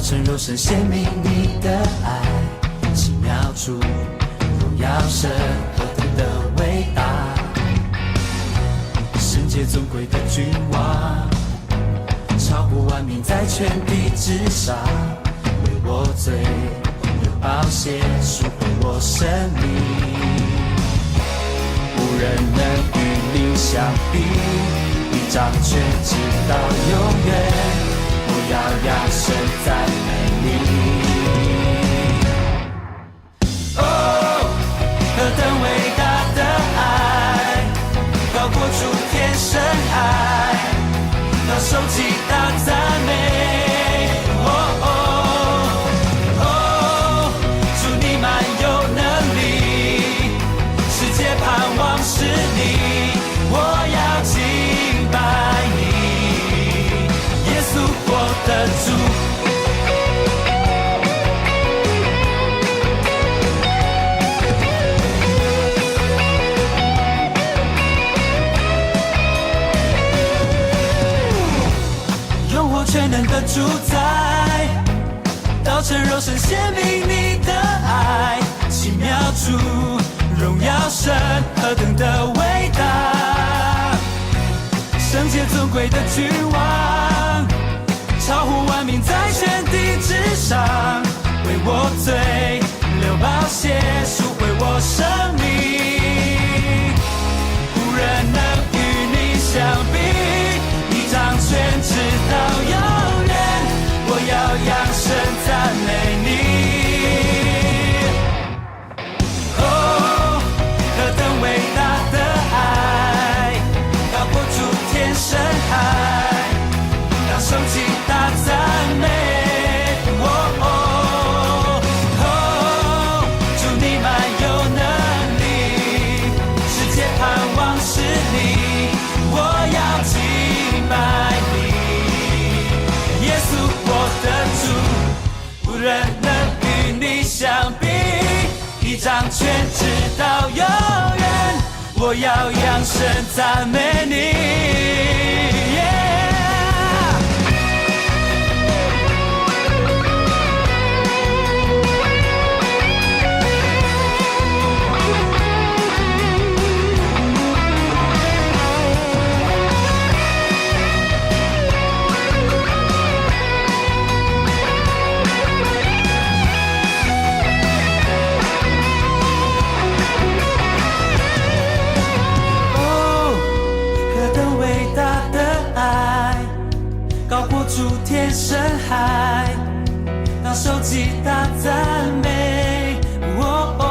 成肉身顯明你的愛，奇妙主，榮耀神何等的偉大，聖潔尊貴的君王，超乎萬民在全地之上，為我罪流寶血贖回我生命，無人能與你相比，你掌權直到永遠，我要揚聲讚美你。哦，何等偉大的愛，高過諸天深海，當受極大讚美。哦哦哦，主你滿有能力，世界盼望是你，我要敬拜你，耶穌我的主。永活全能的主宰，道成肉身顯明你的愛，奇妙主，榮耀神何等的偉大，聖潔尊貴的君王，超乎萬民在全地之上，為我罪流寶血贖回我生命，無人能與你相比，你掌權直到永遠，我要揚聲讚美你。哦，何等偉大的愛，高過諸天深海，當受極大讚美。哦哦哦，主你滿有能力，世界盼望是你，我要敬拜你，耶穌我的主，無人能與你相比，你掌權直到永遠，我要揚聲讚美你。Yeah。哦，何等偉大的愛，高過諸天深海，當受極大讚美。哦哦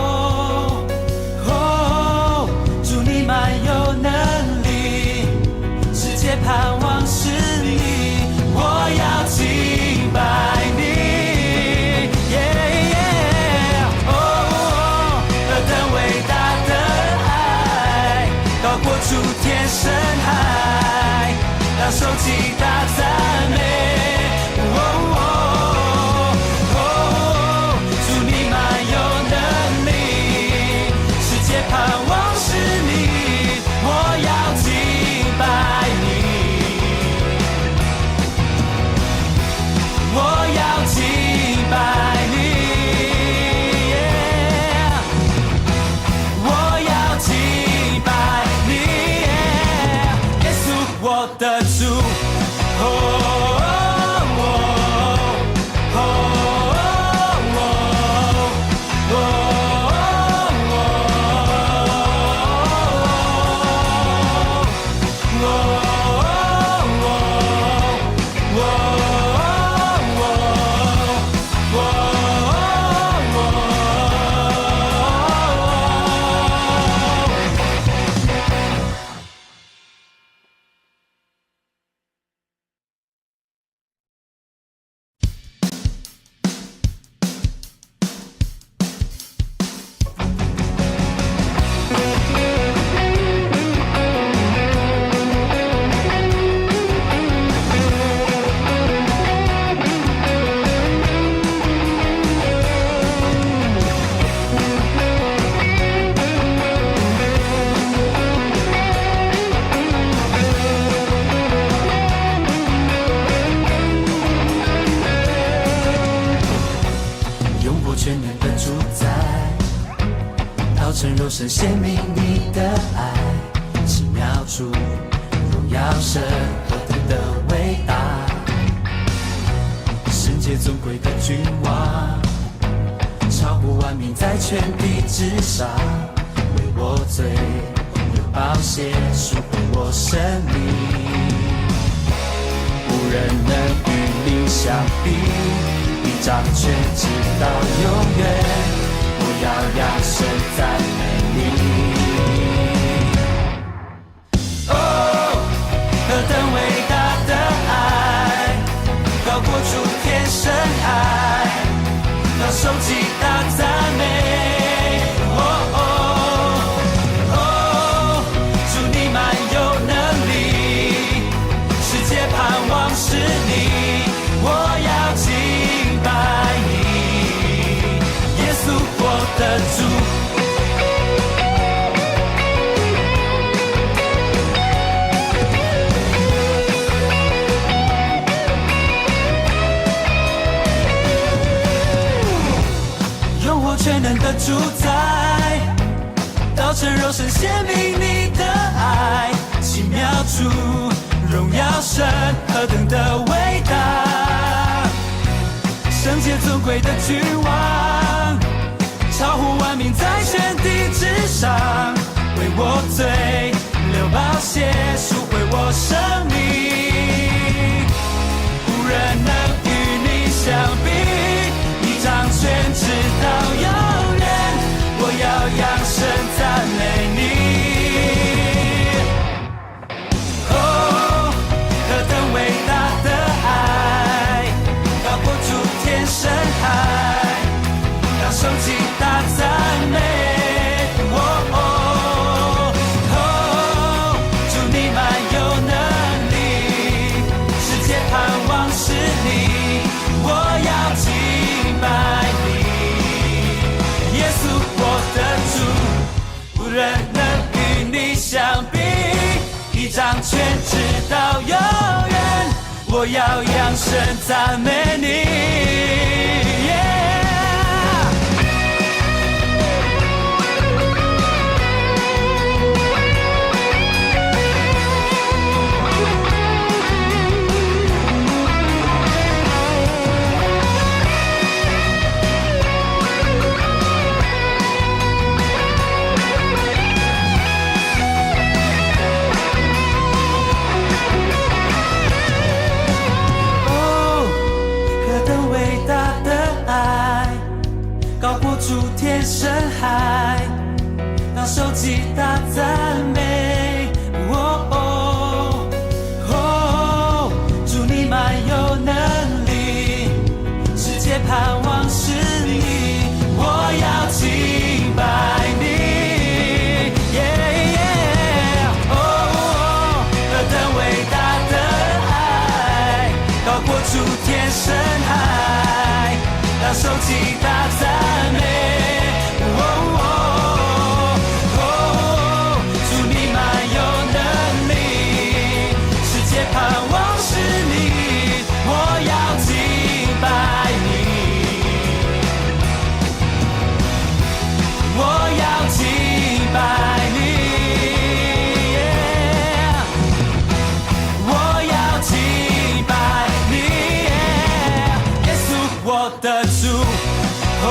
哦，主你滿有能力，世界盼望是你，我要敬拜你。Yeah，哦，何等偉大的愛，高過諸天深海，當受極大讚美。哦哦哦，主你滿有能力，世界盼望是你，我要敬拜你，我要敬拜你。我要敬拜你，耶穌我的主。哦。顯明你的愛，奇妙主，榮耀神何等的偉大，聖潔尊貴的君王，超乎萬民在全地之上，為我罪流寶血贖回我生命，無人能與你相比，你掌權直到永遠，我要揚聲讚美你。哦，何等偉大的愛，高過諸天深海，當受極大讚美。哦哦哦，主你滿有能力，世界盼望是你，我要敬拜你，耶穌我的主。永活全能的主宰，道成肉身顯明你的愛，奇妙主，榮耀神何等的偉大，聖潔尊貴的君王，超乎萬民在全地之上，為我罪流寶血贖回我生命，無人能與你相比，你掌權直到永遠，我要揚聲讚美你。哦，何等偉大的愛，高過諸天深海，當受極大讚美。哦哦哦，主你滿有能力，世界盼望是你，我要敬拜你，耶穌我的主，無人能與你相比，你掌權直到永遠，我要揚聲讚美你。Yeah。哦，何等偉大的愛，高過諸天深海，當受極大讚美。哦哦哦，主你滿有能力，世界盼望是你，我要敬拜你。Yeah，哦，何等偉大的愛，高過諸天深海，當受極大讚美。哦哦哦，主你滿有能力，世界盼望是你，我要敬拜你，我要敬拜你。我要敬拜你，耶穌我的主。哦。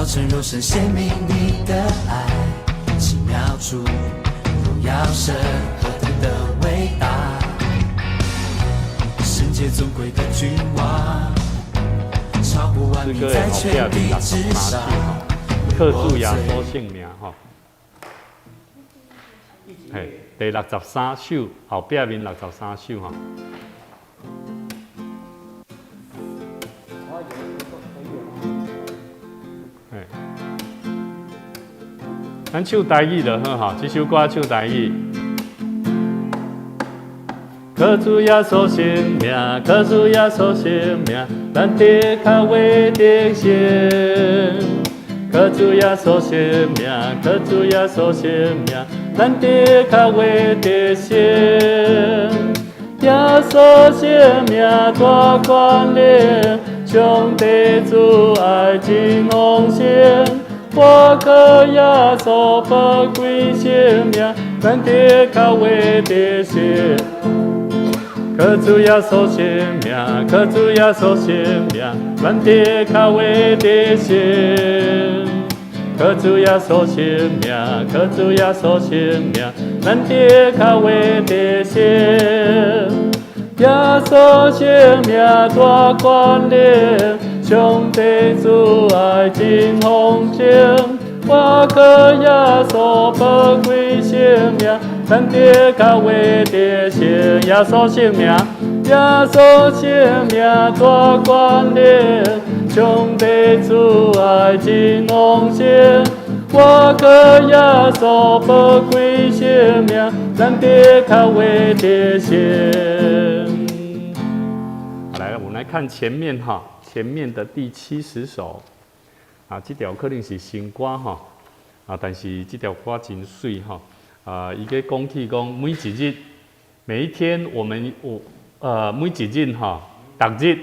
成肉身顯明你的愛，奇妙主，榮耀神何等的偉大，聖潔尊貴的君王，超過萬民在全地之上。靠主耶穌聖名吼，嘿，第63首，後壁面六十三首吼。嘿，咱唱台語就好吼，這首歌唱台語。靠主耶穌聖名，靠主耶穌聖名，咱的確會得勝。靠主耶穌聖名，靠主耶穌聖名，咱的確會得勝。耶穌聖名大權能，上帝慈愛真豐盛。我靠耶穌寶貴生命，咱的確會得勝。靠主耶穌聖名，靠主耶穌聖名，咱的確會得勝。靠主耶穌聖名，靠主耶穌聖名，咱的確會得勝。耶穌聖名大權能，上帝慈愛真豐盛。我靠耶穌寶貴生命，咱的確會得勝。耶穌聖名，耶穌聖名大權能，上帝慈愛真豐盛。我靠耶穌寶貴生命，咱的確會得勝。好，來，我們來看前面哈，前面的第70首啊，這條可能是新歌哈，啊，但是這條歌真媠哈，啊，伊個講起講每一日，每一天，我們有每一日哈，逐日，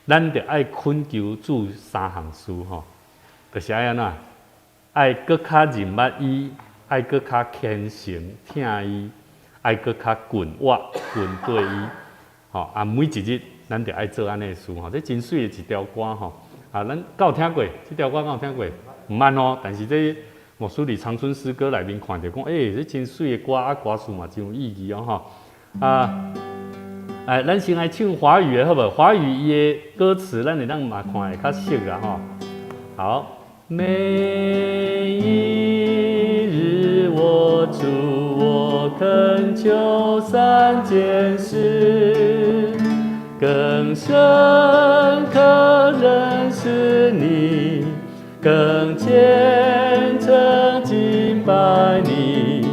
咱著愛懇求主三項事吼，就是愛按怎，愛閣較認捌伊，愛閣較虔誠疼伊，愛閣較緊活跟綴伊，吼啊！每一日咱著愛做按呢的事吼，這真媠的一條歌吼。啊，咱敢有聽過？這條歌敢有聽過？毋捌吼，但是這牧師佇長春詩歌內面看著講，欸，這真媠的歌啊，歌詞嘛真有意義哦吼。啊，哎，咱先來唱華語的好無？華語伊的歌詞，咱會當嘛看會較熟啦吼。好，每一日我主，我懇求三件事，更深刻認識你，更虔誠敬拜你，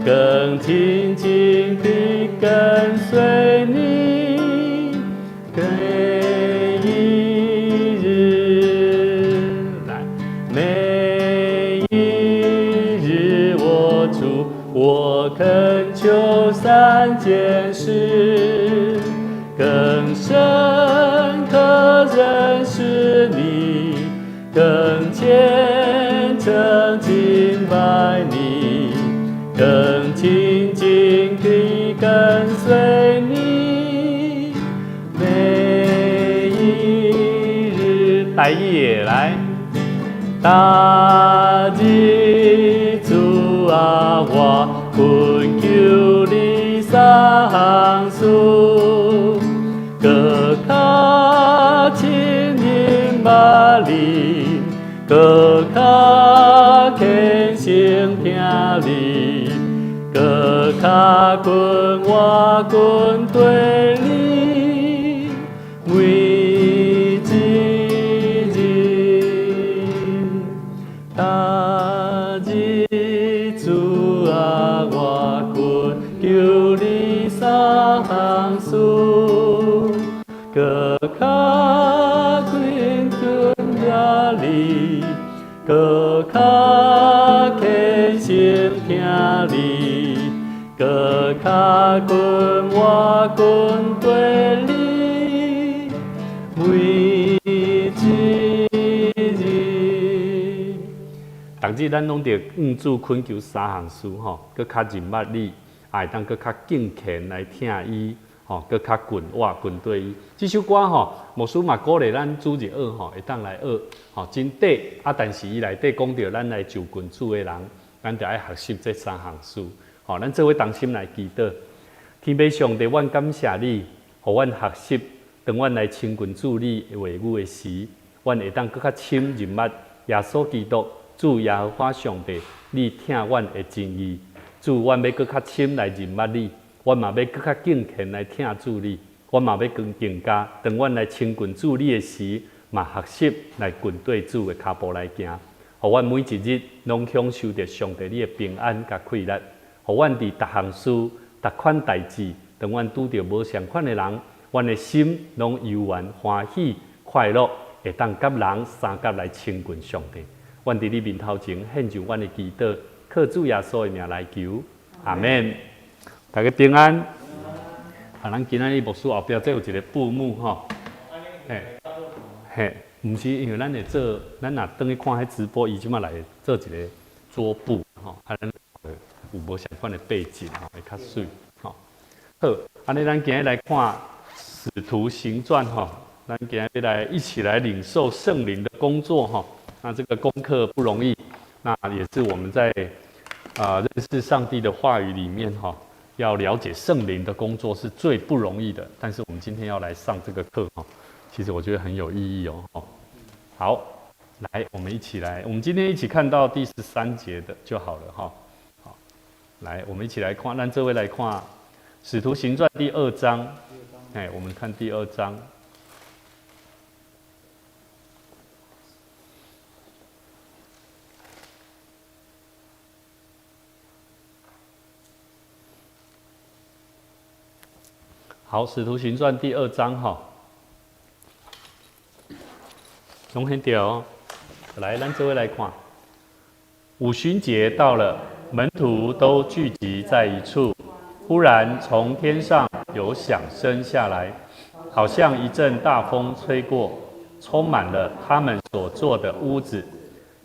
更緊緊地跟隨你。每一日來，每一日我主，我懇求三件事，更深刻認識你，更虔誠敬拜你，更緊緊地跟隨你。每一日，台語的來，逐日主啊，我懇求你三項事，閣較親認捌你，閣較虔誠疼你，閣較緊活跟綴你。每一日，逐日主啊，我懇求你三項事，閣較緊認你，閣較虔誠疼你，閣較緊活跟綴你。每一日，逐日咱攏著向主懇求三項事吼，閣較認捌你，會當閣較敬虔來疼伊，吼，吼，閣較近活跟綴伊。這首歌吼，牧師嘛鼓勵咱主日學吼，會當來學，吼，真短啊！但是伊內底講著咱來就近主的人，咱著愛學習這三項事。吼，咱做伙同心來祈禱。天父上帝，阮感謝你，予阮學習，當阮來親近主你的話語的時，阮會當閣較深認捌耶穌基督，主耶和華上帝，你疼阮的真意。主，阮欲閣較深來認捌你，阮嘛欲閣較敬虔來疼主你，阮嘛欲更更加，當阮來親近主你的時，嘛學習來跟綴主的跤步來行，予阮每一日攏享受著上帝你的平安佮快樂，予阮佇逐項事、逐款代誌，當阮拄著無仝款的人，阮的心攏悠然歡喜快樂，會當佮人相佮來親近上帝。阮佇你面頭前獻上阮的祈禱。靠主耶穌的名來求，阿們。大家平安。啊，咱今仔日牧師後壁這有一个布幕吼，嘿，嘿，毋是因為咱會做，咱若轉去看彼直播，伊這馬來做一个桌布吼，啊，咱有無仝款的背景吼，會較媠吼。好，按呢咱今日來看《使徒行傳》吼，咱今日來一起來領受聖靈的工作吼。那這個功課不容易。那也是我們在啊認識上帝的話語裡面哈，要了解聖靈的工作是最不容易的。但是我們今天要來上這個課哈，其實我覺得很有意義哦。好，來我們一起來，我們今天一起看到第13節的就好了哈。好，來我們一起來看，讓這位來看《使徒行傳》第二章。哎，我們看第二章。好，《使徒行傳》第二章哈，攏很對哦。來，咱這位來看，五旬節到了，門徒都聚集在一處。忽然從天上有響聲下來，好像一陣大風吹過，充滿了他們所坐的屋子。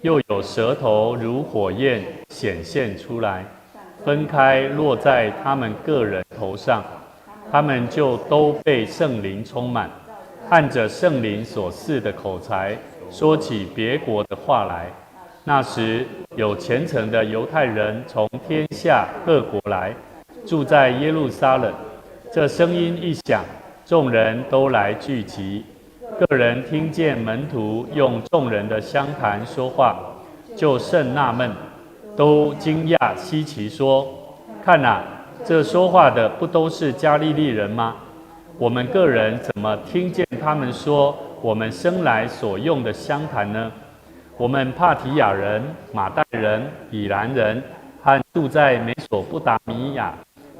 又有舌頭如火焰顯現出來，分開落在他們各人頭上。他們就都被聖靈充滿，按著聖靈所賜的口才說起別國的話來。那時有虔誠的猶太人從天下各國來，住在耶路撒冷。這聲音一響，眾人都來聚集。各人聽見門徒用眾人的鄉談說話，就甚納悶，都驚訝稀奇，說：看哪！這說話的不都是加利利人嗎？我們各人怎麼聽見他們說我們生來所用的鄉談呢？我們帕提亞人、瑪代人、以蘭人和住在美索不達米亞、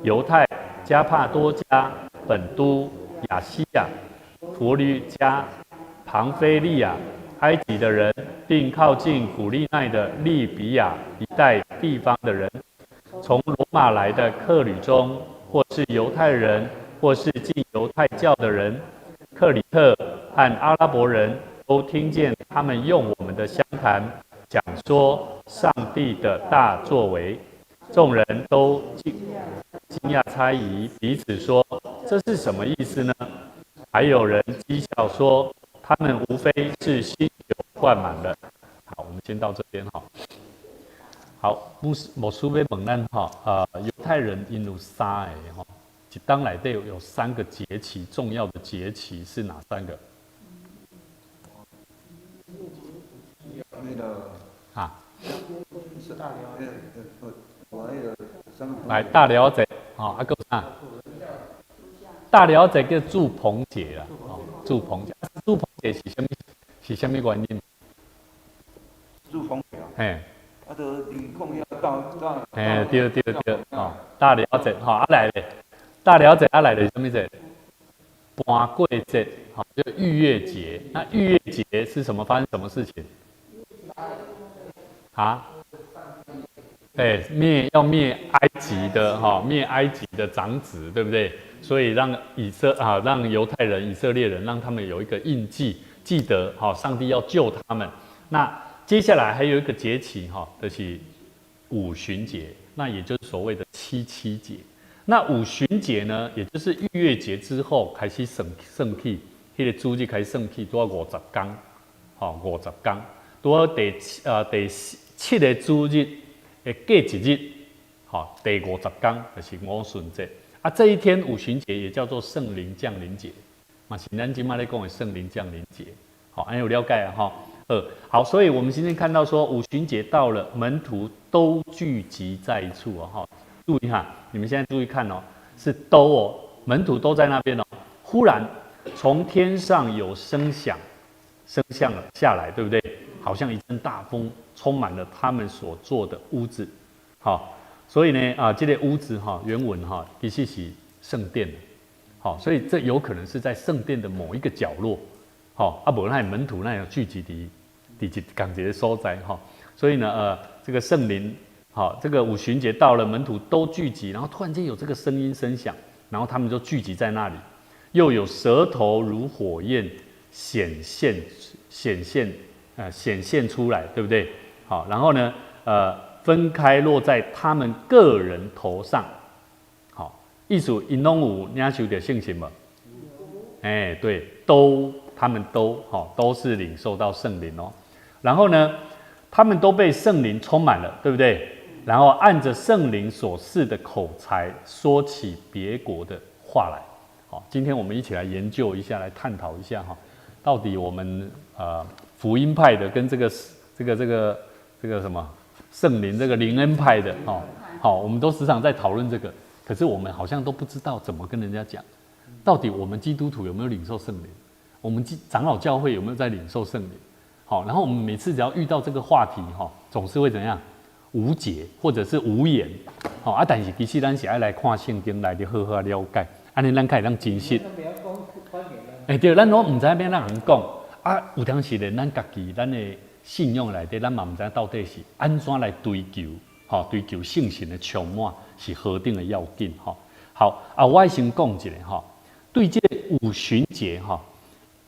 猶太、加帕多家、本都、亞細亞、弗呂家、龐菲利亞、埃及的人，並靠近古利奈的利比亞一帶地方的人，從羅馬來的客旅中，或是猶太人，或是信猶太教的人，克里特和阿拉伯人都聽見他們用我們的鄉談講說上帝的大作為，眾人都驚訝猜疑，彼此說：這是什麼意思呢？還有人譏笑說：他們無非是新酒灌滿了。好，我們先到這邊哈。好，牧師牧師欲問咱吼，猶太人𪜶有三个吼，一冬內底有三個節期，重要的節期是哪三個？那個啊，是大來大寮節，吼，啊，閣有啥？大寮節叫住棚節啦，哦，住棚節，住棚節是啥物？是啥物原因？住棚節啊。嘿。啊，就離控要到到。嘿，對對對，哦，大寮節，吼，啊來咧，大寮節啊來咧是啥物節？盤粿節，吼，就逾越節。那逾越節是什麼？發生什麼事情？啊？對，要滅埃及的哈，滅埃及的長子，對不對？所以讓以色啊，讓猶太人、以色列人，讓他們有一個印記，記得哈，上帝要救他們。那接下來還有一個節期哈，就是五旬節，那也就是所謂的七七節。那五旬節呢，也就是逾越節之後開始算算起，彼個主日開始算起，拄好五十工，吼，五十工，拄好第七個主日的過一日，吼，第50工就是五旬節。啊，這一天五旬節也叫做聖靈降臨節，嘛是咱這馬咧講的聖靈降臨節。好，按呢有了解啊，吼。好，所以我們今天看到說五旬節到了，門徒都聚集在一處哦，哈，注意哈，你們現在注意看哦，是都哦，門徒都在那邊哦。忽然從天上有聲響，聲響了下來，對不對？好像一陣大風，充滿了他們所坐的屋子。好，所以呢，啊，這個屋子哈，原文哈，其實是聖殿。好，所以這有可能是在聖殿的某一個角落。好，啊，無那門徒哪會聚集佇一仝一個所在哈。所以呢，這個聖靈，好，這個五旬節到了，門徒都聚集，然後突然間有這個聲音聲響，然後他們就聚集在那裡，又有舌頭如火焰顯現、顯現、顯現出來，對不對？好，然後呢，分開落在他們個人頭上。好，意思𪜶攏有領受著聖神無？哎，對，都，他們都，哈，都是領受到聖靈哦。然後呢，他們都被聖靈充滿了，對不對？然後按着聖靈所賜的口才說起別國的話來。好，今天我們一起來研究一下，來探討一下哈，到底我們福音派的跟這個什麼聖靈這個靈恩派的哦，好，我們都時常在討論這個，可是我們好像都不知道怎麼跟人家講，到底我們基督徒有沒有領受聖靈？我們長老教會有沒有在領受聖靈？好，然後我們每次只要遇到這個話題哈，總是會怎樣無解或者是無言。好啊，但是其實咱是愛來看聖經來好好了解，按呢咱較會當真實。欸，對，咱攏毋知影欲按怎人講啊，有當時連咱家己咱的信仰內底，咱嘛毋知影到底是按怎來追求，吼，追求聖神的充滿是何等的要緊，吼。好啊，我愛先講一下吼，對這個五旬節吼，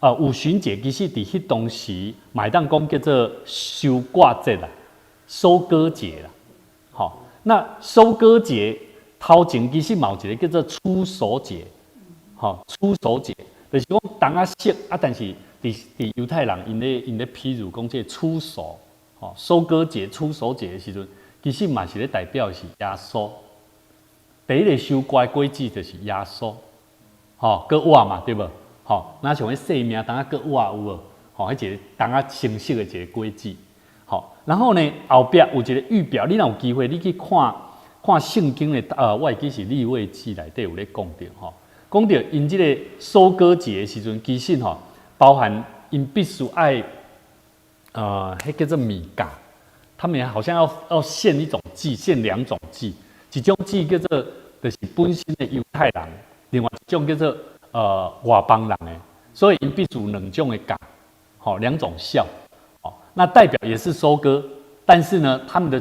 啊，五旬節其實佇彼當時，嘛會當講叫做收割節啦，收割節啦，吼。那收割節頭前其實嘛有一個叫做初熟節，吼，初熟節就是講冬仔熟啊，但是佇猶太人𪜶咧譬如講這個初熟，吼，收割節、初熟節的時陣，其實嘛是咧代表是耶穌。第一個收割的果子就是耶穌，吼，閣活嘛，對無？吼，若像彼生命冬仔閣活有無？吼，彼一个冬仔成熟的一个果子。吼，然後呢，後壁有一個預表，你若有機會，你去看看聖經的，我會記是利未記內底有咧講著吼，講著𪜶這個收割節的時陣，其實吼，包含𪜶必須愛，彼叫做米甲，他們好像要獻一種祭，獻兩種祭，一種祭叫做就是本身的猶太人，另外一種叫做外邦人的，所以𪜶必須兩種的角，吼，兩種酵，哦，那代表也是收割，但是呢，他們的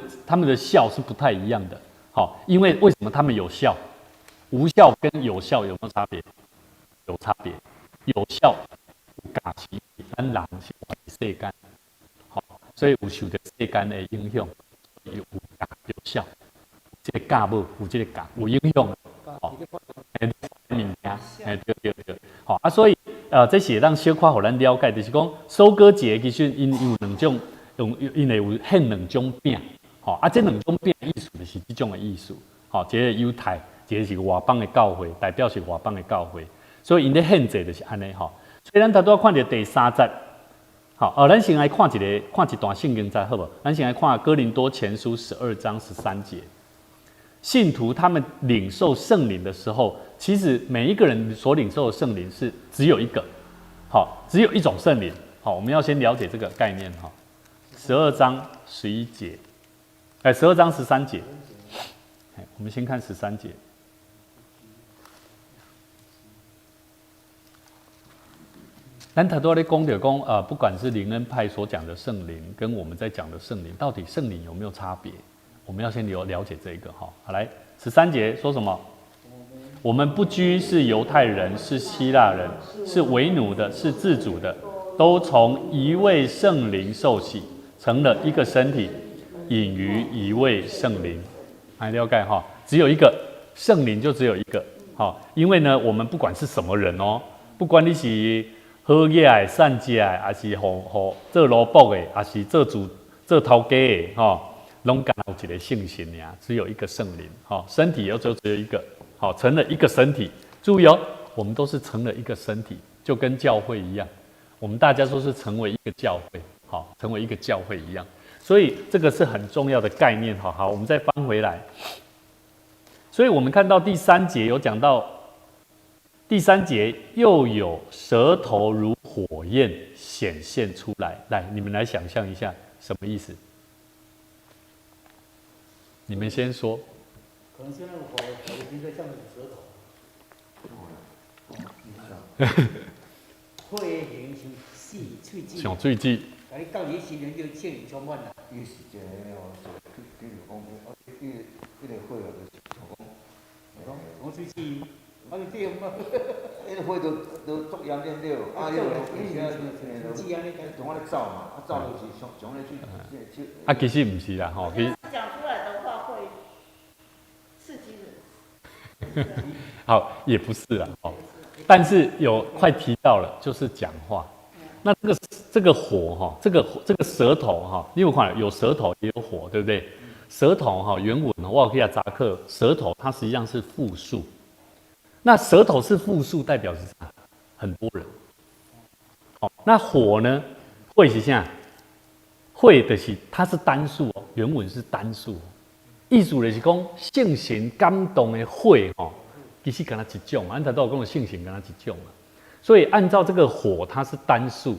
酵是不太一樣的，好，因為為什麼他們有酵？無酵跟有酵有沒有差別？有差別。有酵有角是咱人是活佇世間，好，所以有受著世間的影響，有角有酵，這個教無有這個角有影響，哦，欸，物件，欸，對對對，好啊，所以這是會當小可予咱了解，就是講收割節其實𪜶有兩種，用𪜶會有獻兩種餅，吼啊，這兩種餅意思就是這種的意思，吼，一個猶太，一個是外邦的教會，代表是外邦的教會，所以𪜶咧獻祭就是按呢吼。所以咱頭拄仔看著第三節，好，哦，咱先來看一个，看一段聖經節好無？咱先來看哥林多前書12章13節。信徒他們領受聖靈的時候，其實每一個人所領受的聖靈是只有一個，好，只有一種聖靈。好，我們要先了解這個概念哈。12章11節，哎，12章13節，我們先看十三節。咱頭拄仔咧講著講，不管是靈恩派所講的聖靈，跟我們在講的聖靈，到底聖靈有沒有差別？我們要先了解這個哈。好，來十三節說什麼？我們不拘是猶太人，是希臘人，是為奴的，是自主的，都從一位聖靈受洗，成了一個身體，飲於一位聖靈。來了解哈，只有一個，聖靈就只有一個。好，因為呢，我們不管是什麼人哦，不管你是好額的、善食的，還是予予做奴僕的，還是做主做頭家的，吼，攏敢若有一個聖神爾，只有一個聖靈。吼，身體又就只有一個，好，成了一個身體。注意哦，我們都是成了一個身體，就跟教會一樣，我們大家都是成為一個教會，好，成為一個教會一樣。所以這個是很重要的概念，哈。好，我們再翻回來。所以我們看到第三節有講到，第三節又有舌頭如火焰顯現出來。來，你們來想象一下，什麼意思？你們先說。可能是那個火，火應該像舌頭。火形像細喙齒。像喙齒。啊，你到你時陣就聖靈充滿啦。伊是一個哦，比如講，哦，彼個火就是像講，講喙齒，啊，對嘛？彼個火都足炎熱了，啊，彼個從安呢走嘛，啊，走就是像像咧去啊，其實毋是啦，吼，其實講出來的話會刺激人。好，也不是啦，哦，但是有快提到了，就是講話。那這個火哈，這個舌頭哈，你有看有舌頭也有火，對不對？舌頭哈，原文我可以查課，舌頭它實際上是複數。那舌頭是複數，代表是啥？很多人。好，那火呢？火是啥？火就是它是單數哦，原文是單數。意思就是講聖神感動的火吼，其實敢若一種，按頭拄講的聖神敢若一種嘛。所以按照這個火，它是單數，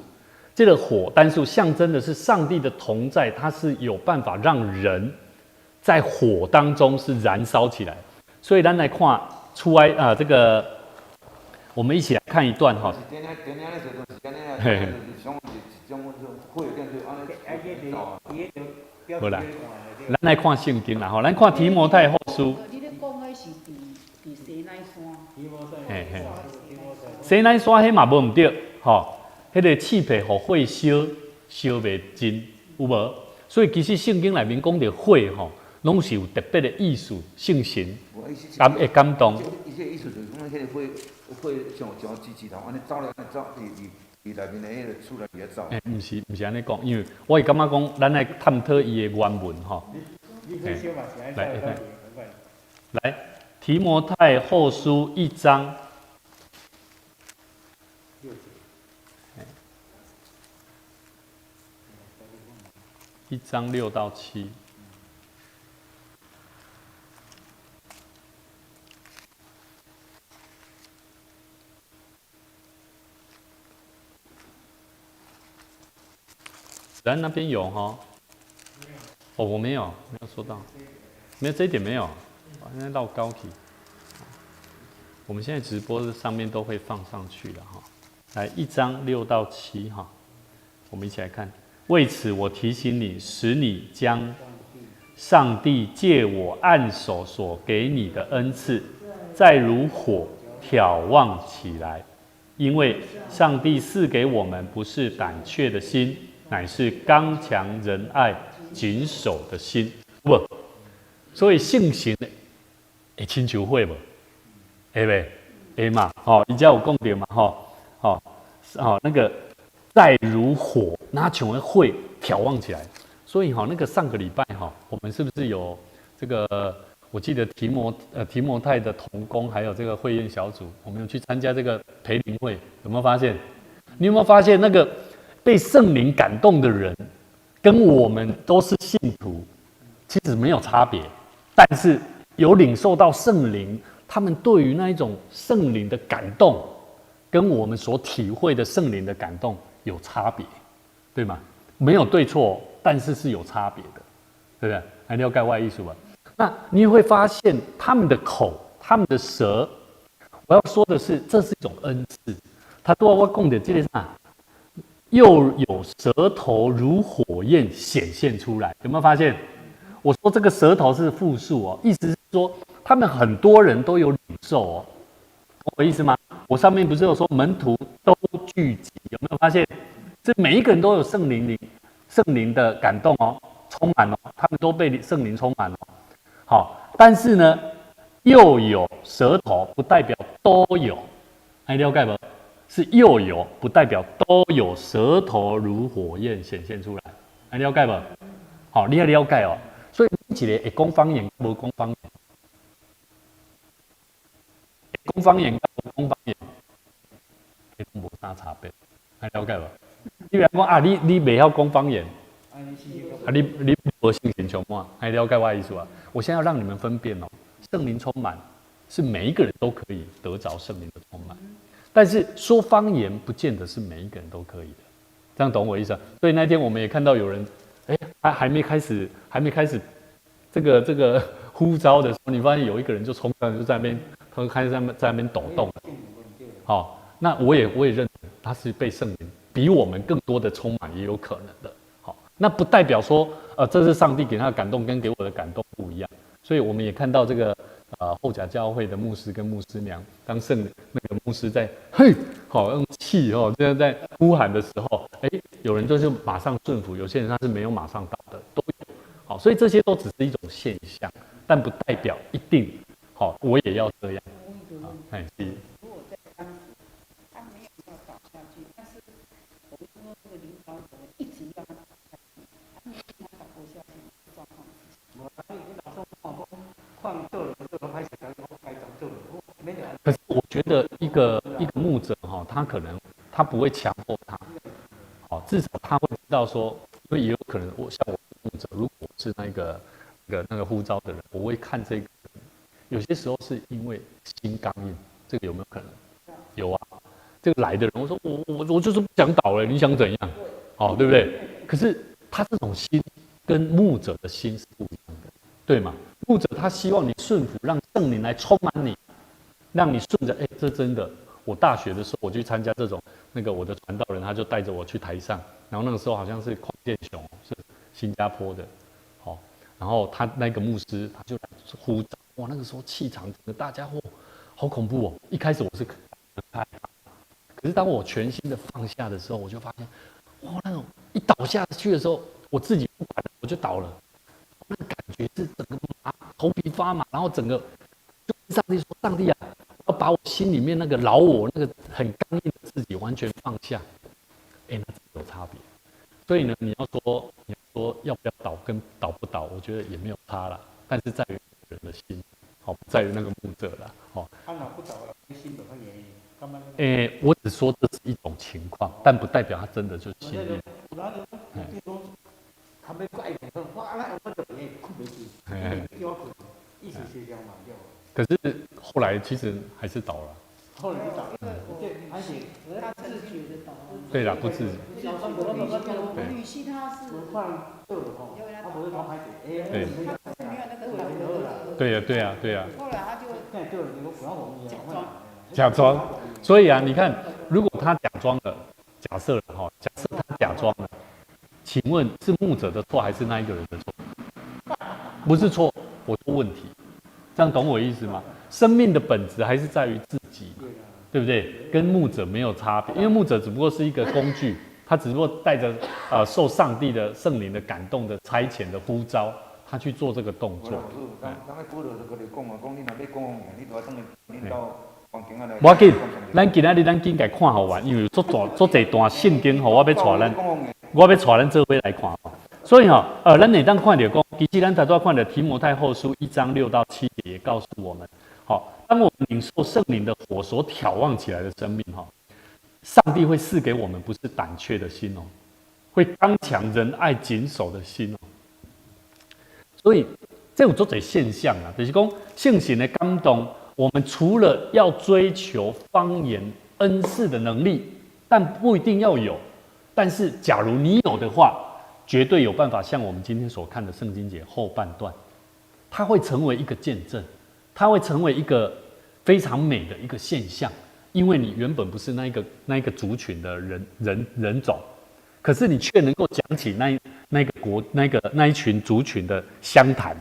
這個火單數象徵的是上帝的同在，它是有辦法讓人在火當中是燃燒起來。所以咱來看出埃啊，這個我們一起來看一段哈。嘿。無啦，咱來看聖經啦，吼，咱看提摩太後書。嘿嘿，西奈山彼嘛無毋對，吼，彼個刺皮予火燒，燒袂盡，有無？所以其實聖經內面講著火吼，攏是有特別的意思，聖神感會感動。伊這個意思就是講，彼個火火像像指指頭按呢走來走，佇內面的彼個厝內面走。欸，毋是按呢講，因為我會感覺講，咱愛探討伊的原文吼。來來來，提摩太後書一章。一章6到7。咱那邊有哈？哦，我沒有，沒有收到，沒有這一點沒有，現在繞高體。我們現在直播的上面都會放上去了哈。來，一章6到7哈，我們一起來看。為此，我提醒你，使你將上帝借我按手所給你的恩賜，再如火挑旺起來。因為上帝賜給我們不是膽怯的心，乃是剛強仁愛謹守的心。不，所以聖神會親像火無？會袂？會嘛？吼，伊遮有講著嘛？吼，吼，吼，那個再如火，那像個火挑旺起來。所以哈，那個上個禮拜哈，我們是不是有這個？我記得提摩太的同工，還有這個會員小組，我們有去參加這個培靈會，有沒有發現？你有沒有發現那個被聖靈感動的人，跟我們都是信徒，其實沒有差別，但是有領受到聖靈，他們對於那一種聖靈的感動，跟我們所體會的聖靈的感動有差別，對嗎？沒有對錯，但是是有差別的，對不對？還了解我意思吧？那你會發現他們的口、他們的舌，我要說的是，這是一種恩賜。他都我講的這個啥，又有舌頭如火焰顯現出來，有沒有發現？我說這個舌頭是複數哦，意思是說他們很多人都有領受哦，懂我意思嗎？我上面不是有說門徒都聚集，有沒有發現？這每一個人都有聖靈的感動哦，充滿哦，他們都被聖靈充滿哦。好，但是呢，又有舌頭，不代表都有，按呢了解無？是又有，不代表都有舌頭如火焰顯現出來，按呢了解無？好，你愛了解哦。所以一個會講方言，無講方言，會講方言，無講方言，彼攏無啥差別，按呢了解無？你比如講啊，你袂曉講方言，啊，你無聖靈充滿，按呢了解我的意思啊？我現在要讓你們分辨哦，聖靈充滿是每一個人都可以得着聖靈的充滿，但是說方言不見得是每一個人都可以的，這樣懂我意思啊？所以那天我們也看到有人，哎，還沒開始，還沒開始這個呼召的時候，你發現有一個人就衝上，就在那邊，他開始在那邊抖動。好，那我也認同他是被聖靈比我們更多的充滿，也有可能的。好，那不代表說，這是上帝給他的感動跟給我的感動不一樣。所以我們也看到這個後甲教會的牧師跟牧師娘，當聖那個牧師在嘿，好用氣哦，這樣在呼喊的時候，哎，有人就是馬上順服，有些人他是沒有馬上到的，都有。好，所以這些都只是一種現象，但不代表一定好，我也要這樣。哎，是。如果在當時他沒有要倒下去，但是我們說這個領導者一直要他倒下去，他沒有他倒不下去的狀況之下。可是我覺得一個牧者哈，他可能他不會強迫他，好，至少他會知道說，因為也有可能我像我牧者，如果我是那個呼召的人，我會看這個，有些時候是因為心剛硬，這個有沒有可能？有啊，這個來的人，我說我就是不想倒了，你想怎樣？哦，對不對？可是他這種心跟牧者的心是不一樣的，對嗎？牧者他希望你順服，讓聖靈來充滿你，讓你順着。哎，這真的，我大學的時候我去參加這種，那個我的傳道人他就帶着我去台上，然後那個時候好像是鄺建雄，是新加坡的，好，然後他那個牧師他就來呼召，哇，那個時候氣場整個大家伙好恐怖哦。一開始我是害怕，可是當我全心的放下的時候，我就發現，哇，那種一倒下去的時候，我自己不管了，我就倒了。那個感覺是整個麻，頭皮發麻，然後整個就跟上帝說：“上帝啊，要把我心裡面那個老我，那個很剛硬的自己完全放下。”哎，那有差別。所以呢，你要說要不要倒跟倒不倒，我覺得也沒有差了。但是在於人的心，好，不在於那個牧者了。好。他若不倒了，心就較硬。欸，我只說這是一種情況，但不代表他真的就心硬。他們怪我，我就困袂去，叫我睏，意思是這樣嘛，對。可是後來其實還是倒了。後來就倒了，對，還是他自覺的倒。對啦，不自覺。對。女婿他是。對。他是沒有那個倒的。對呀，對呀，對呀。後來他就假裝。假裝，所以啊，你看，如果他假裝了，假設了哈，假設他假裝了。請問是牧者的錯還是那一個人的錯？不是錯，我說問題，這樣懂我意思嗎？生命的本質還是在於自己，對不對？跟牧者沒有差別，因為牧者只不過是一個工具，他只不過帶着受上帝的聖靈的感動的差遣的呼召，他去做這個動作。無要緊，咱今仔日咱緊共看予完，因為足大足濟段聖經吼，我欲帶咱做伙來看。所以吼，咱會當看著講，其實咱頭拄仔看著提摩太後書1章6到7節，也告訴我們，好，當我們領受聖靈的火所挑旺起來的生命，哈，上帝會賜給我們不是膽怯的心哦，會剛強仁愛謹守的心哦。所以這有足濟現象啊，就是講聖神的感動，我們除了要追求方言恩賜的能力，但不一定要有。但是假如你有的話，絕對有辦法像我們今天所看的聖經節後半段，它會成為一個見證，它會成為一個非常美的一個現象，因為你原本不是那一個族群的人種，可是你卻能夠講起那個國那一群族群的鄉談，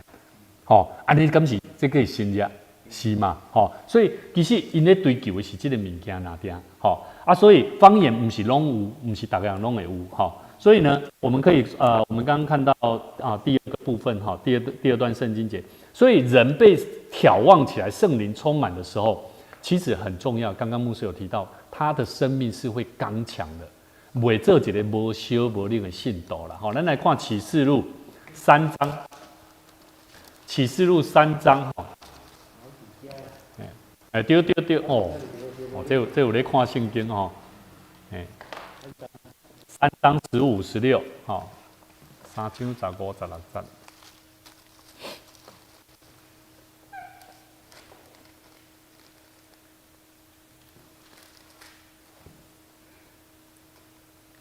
吼，按呢敢是這個新約是嘛？吼，所以其實𪜶咧追求的是這個物件爾爾，吼啊，所以方言毋是攏有，毋是逐個人攏會有，吼。所以呢，我們可以我們剛剛看到啊，第二個部分哈，第二段聖經節，所以人被挑旺起來，聖靈充滿的時候，其實很重要。剛剛牧師有提到，他的生命是會剛強的，袂做一個無燒無冷的信徒啦。好，咱來看啟示錄三章，啟示錄三章哈，哎，對對對，哦，哦，這有咧看聖經吼，哎。三章15、16，吼，三章15、16節。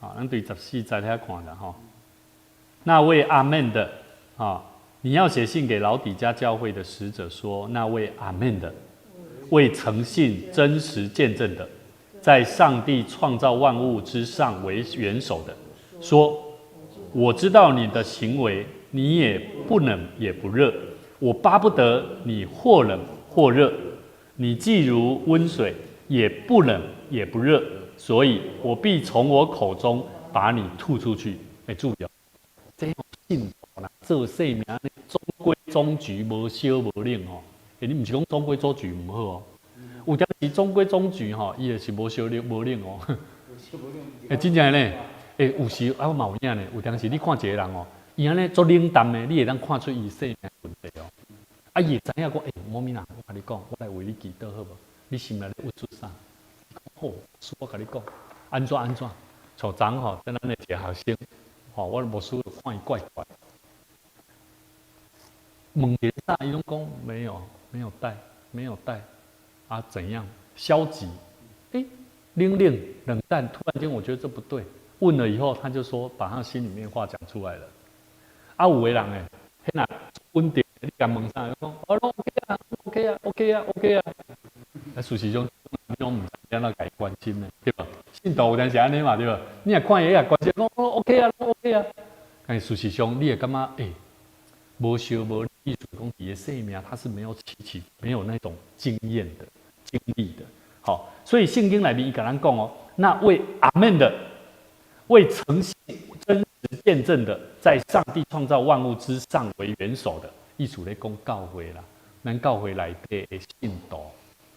好，咱對14節遐看啦，吼。那位阿們的，啊，你要寫信給老底嘉教會的使者說，那位阿們的，為誠信真實見證的。在上帝創造萬物之上為元首的，說：我知道你的行為，你也不冷也不熱，我巴不得你或冷或熱。你既如溫水，也不冷也不熱，所以我必從我口中把你吐出去。欸，注意哦，這信徒啦，做生命中規中矩，無燒無冷哦。欸，你毋是講中規中矩毋好哦。有當時中規中矩吼，伊就是無燒無冷哦。欸，真正呢，欸，有時啊，我嘛有影呢。有當時你看一個人哦，伊按呢足冷淡的，你會當看出伊生命問題哦。啊，伊會知影講，欸，無物啦，我共你講，我來為你祈禱好無？你心內咧鬱出啥？好，師我共你講，按怎按怎？像昨吼，咱的一個學生，吼，我牧師看伊怪怪，問一下，伊攏講沒有，沒有帶，沒有帶。啊，怎樣？消極，欸，冷冷冷淡。突然間，我覺得這不對。問了以後，他就說把他心裡面話講出來了。啊，有的人欸，彼若穩定，你共問啥，伊講哦，OK 啊，OK 啊，OK 啊，OK 啊。啊，事實上，你攏毋知按怎共伊關心呢，對吧？信徒有當時按呢嘛，對吧？你若看伊也關心，講 OK 啊，OK 啊。但事實上，你會感覺欸，無燒無意思講，伊的生命他是沒有起起，沒有那種經驗的。經歷的，好，所以聖經內面伊共咱講哦，那為阿們的，為誠信真實見證的，在上帝創造萬物之上為元首的，意思咧講教會啦，咱教會內底的信徒，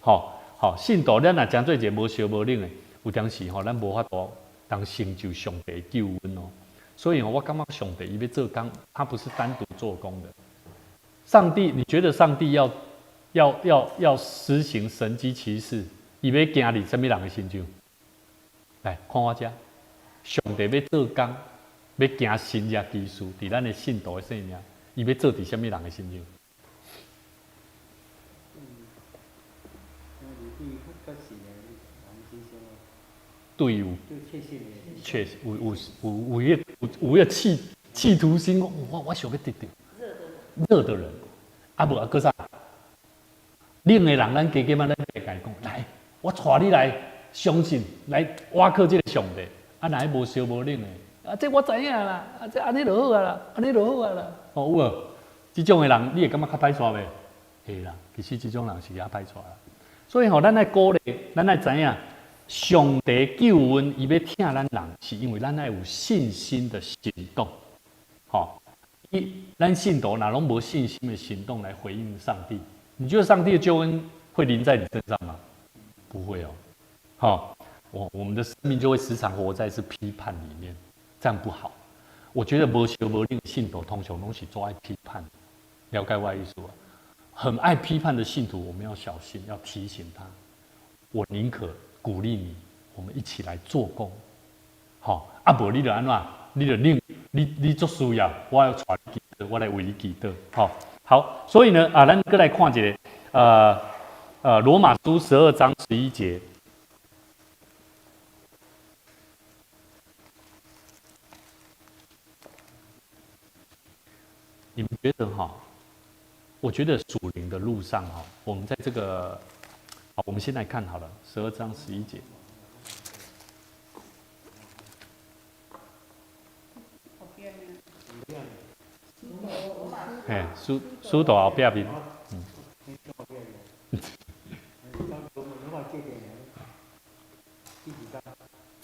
好，好信徒，咱若誠做一個無燒無冷的，有當時吼，咱無法度當成就上帝救恩哦。所以我感覺上帝伊欲做工，他不是單獨做工的。上帝，你覺得上帝要施行神蹟奇事，伊欲行佇啥物人的身上？來看我遮，上帝欲做工，欲行神蹟奇事，佇咱的信徒的生命，伊欲做佇啥物人的身上？對有，確實有有有有彼有有彼企圖心，我想欲得著熱的人，啊無啊，閣啥？冷的人，咱加減仔，咱會共伊講，來，我帶你來相信，來倚靠這个上帝。啊，若彼無燒無冷的，啊，這我知影啦，啊，這按呢就好啊啦，按呢就好啊啦。哦，有無？這種的人，你會感覺較歹帶袂？會啦，其實這種人是較歹帶啦。所以吼，咱愛鼓勵，咱愛知影，上帝救恩，伊欲疼咱人，是因為咱愛有信心的行動。吼，伊咱信徒若攏無信心的行動來回應上帝。你覺得上帝的救恩會臨在你身上嗎？不會哦。好，我們的生命就會時常活在是批判裡面，這樣不好。我覺得無燒無冷信徒通常攏是做愛批判，了解我意思啊？很愛批判的信徒，我們要小心，要提醒他。我寧可鼓勵你，我們一起來做工。好，啊，無你就按怎？你就冷，你足需要，我要帶你祈禱，我來為你祈禱。好。好，所以呢，啊，咱閣來看一个，羅馬書12章11節。你們覺得哈？我覺得屬靈的路上哈，我們在這個，好，我們先來看好了，12章11節。嘿，書桌後壁面。嗯。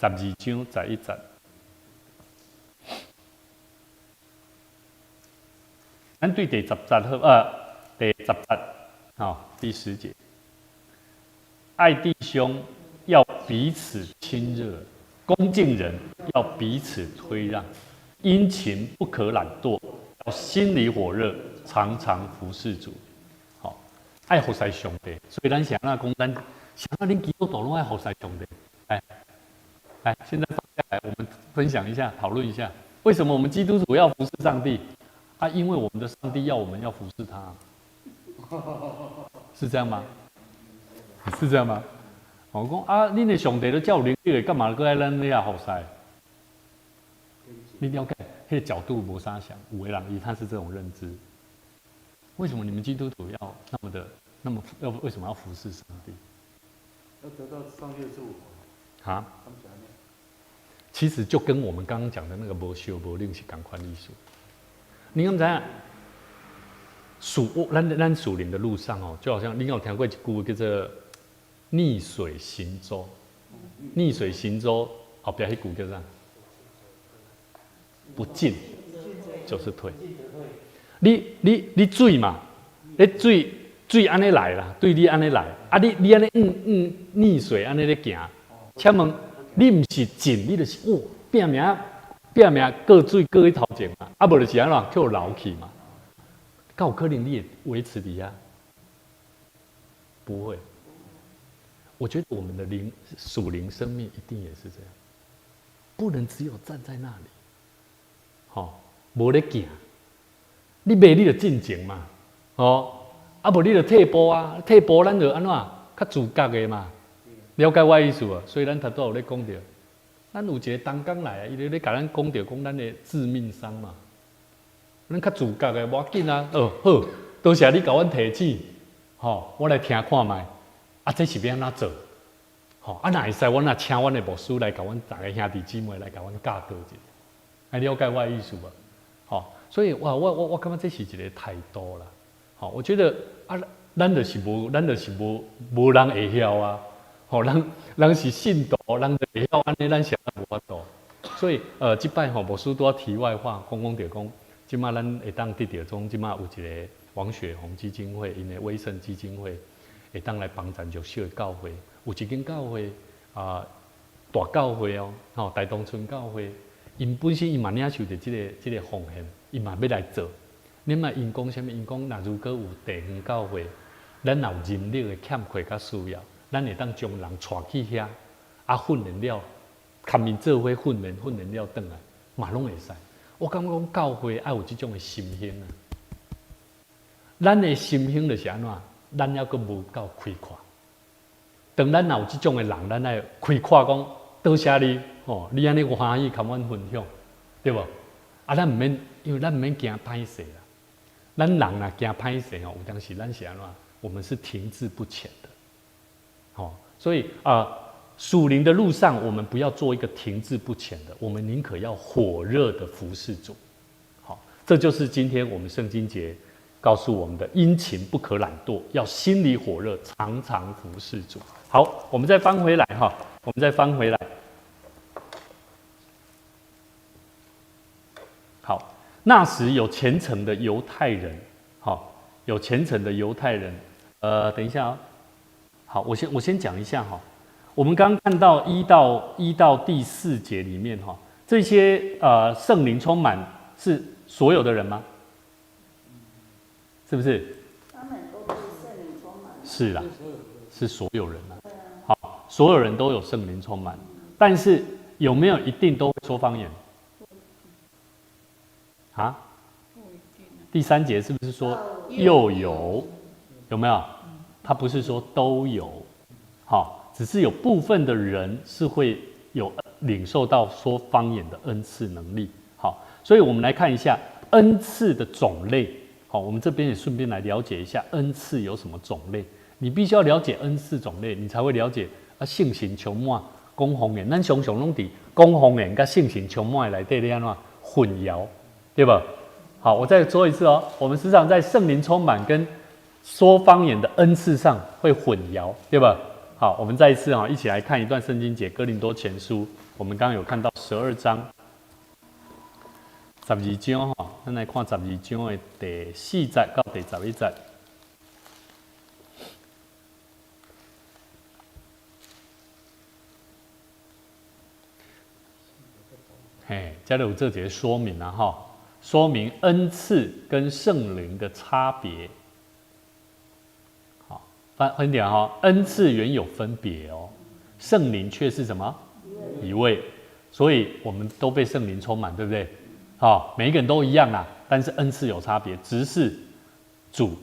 12章11節。咱對第十節好，第十節，好，第十節，愛弟兄要彼此親熱，恭敬人要彼此推讓，殷勤不可懶惰，要心裡火熱，常常服侍主。好，愛服侍上帝，所以咱是按怎講，咱是按怎恁基督徒攏愛服侍上帝。來，來，現在放下來，我們分享一下，討論一下，為什麼我們基督徒要服侍上帝？啊，因為我們的上帝要我們要服侍他，是這樣嗎？是這樣嗎？我講啊，恁的上帝都遮有能力，幹嘛閣愛咱遐服侍？你了解？彼個角度無啥相，有的人伊他是這種認知。為什麼你們基督徒要那麼的那麼要為什麼要服侍上帝？要得到上帝的祝福。啊？其實就跟我們剛剛講的那個無燒無冷是仝款意思。你敢知影？屬咱屬靈的路上哦，就好像你有聽過一句叫做“逆水行舟”。逆水行舟後壁彼句叫啥？不進就是退。你水嘛？你水按呢來啦，對你按呢來。啊你按呢逆水按呢咧行。請問你毋是進，你就是哦拚命拚命過水過去頭前嘛？啊無就是按怎予流去嘛？敢有可能你會維持佇遐？不會。我覺得我們的靈屬靈生命一定也是這樣，不能只有站在那裡，吼，無咧行。你袂你就進前嘛，吼，啊無你就退步啊，退步咱就按怎較自覺的嘛，了解我意思無？所以咱頭拄有咧講著，咱有一個同工來啊，伊咧共咱講著講咱的致命傷嘛，咱較自覺的無要緊啊，哦好，多謝你共阮提醒，吼，我來聽看覓，啊這是欲按怎做？吼，啊若會使，阮若請阮的牧師來共阮逐个兄弟姊妹來共阮教導一下，會了解我的意思無？吼，所以我感覺這是一個態度啦。吼，我覺得啊，咱就是無人會曉啊。吼，人是信徒，人就會曉按呢，咱是無法度。所以，這擺吼，牧師拄仔題外話，講講著講，這馬咱會當得著講，這馬有一個王雪紅基金會，𪜶的威盛基金會，會當來幫贊弱小的教會。有一間教會啊，大教會哦，吼，大東村教會，𪜶本身伊嘛領受著這個奉獻，伊嘛欲來做。你嘛𪜶講啥物？𪜶講若如果有地方教會，咱若有人力的欠缺佮需要，咱會當將人帶去遐，啊訓練了，共𪜶做伙訓練，訓練了轉來，嘛攏會使。我感覺講教會愛有這種的心胸啊。咱的心胸就是按怎？咱猶閣無夠開闊。當咱若有這種的人，咱愛開闊講，多謝你，吼，你按呢歡喜共阮分享，對無？啊，咱毋免，因為咱毋免驚歹勢啦。咱人若驚歹勢吼，有當時咱是按怎？我們是停滯不前的，吼。所以啊，屬靈的路上，我們不要做一個停滯不前的，我們寧可要火熱的服侍主。好，這就是今天我們聖經節告訴我們的：殷勤不可懶惰，要心裡火熱，常常服侍主。好，我們再翻回來哈，我們再翻回來。好，那時有虔誠的猶太人，好，有虔誠的猶太人。等一下啊，好，我先講一下哈。我們剛剛看到1到第4節裡面哈，這些聖靈充滿是所有的人嗎？是不是？他們都被聖靈充滿。是啦，是所有人啊。好，所有人都有聖靈充滿，但是有沒有一定都會說方言？啊？第3節是不是說又有？有沒有？他不是說都有，好，只是有部分的人是會有領受到說方言的恩賜能力。好，所以我們來看一下恩賜的種類。好，我們這邊也順便來了解一下恩賜有什麼種類。你必須要了解恩賜種類，你才會了解啊，聖神充滿講方言，咱常常攏佇講方言佮聖神充滿內底咧按怎混淆，對吧？好，我再說一次哦，我們時常在聖靈充滿跟說方言的恩賜上會混淆，對吧？好，我們再一次啊，一起來看一段聖經節，《哥林多前書》，我們剛剛有看到12章，十二章吼，咱來看十二章的第四節到第十一節。嘿，這裡有做一个說明啦，吼，說明恩賜跟聖靈的差別。好，分點哈，恩賜原有分別哦，聖靈卻是什麼？一位。所以我們都被聖靈充滿，對不對？好，每一個人都一樣啦，但是恩賜有差別，職事主，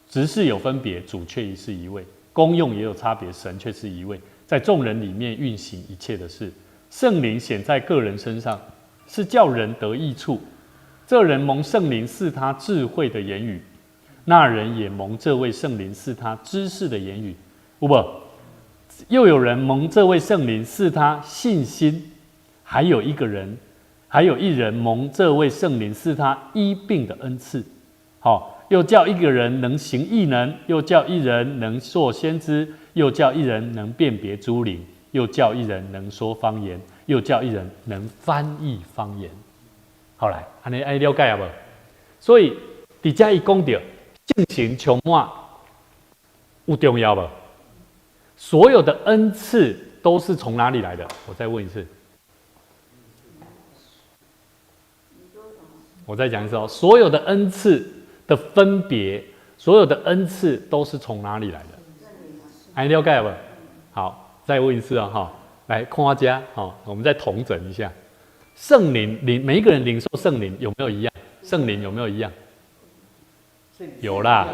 職事有分別，主卻是一位，功用也有差別，神卻是一位，在眾人裡面運行一切的事。聖靈顯在個人身上，是叫人得益處。這人蒙聖靈賜他智慧的言語，那人也蒙這位聖靈賜他知識的言語。有無？又有人蒙這位聖靈賜他信心，還有一個人，還有一人蒙這位聖靈賜他醫病的恩賜。好，又叫一個人能行異能，又叫一人能作先知，又叫一人能辨別諸靈，又叫一人能說方言，又叫一人能翻譯方言。好來，按呢愛了解啊無？所以佇遮伊講著聖神充滿有重要無？所有的恩賜都是從哪裡來的？我再問一次。我再講一次哦，所有的恩賜的分別，所有的恩賜都是從哪裡來的？還了解無？好，再問一次啊，哈，來看遮，好，我們再統整一下，聖靈領每一個人領受聖靈有沒有一樣？聖靈有沒有一樣？有啦，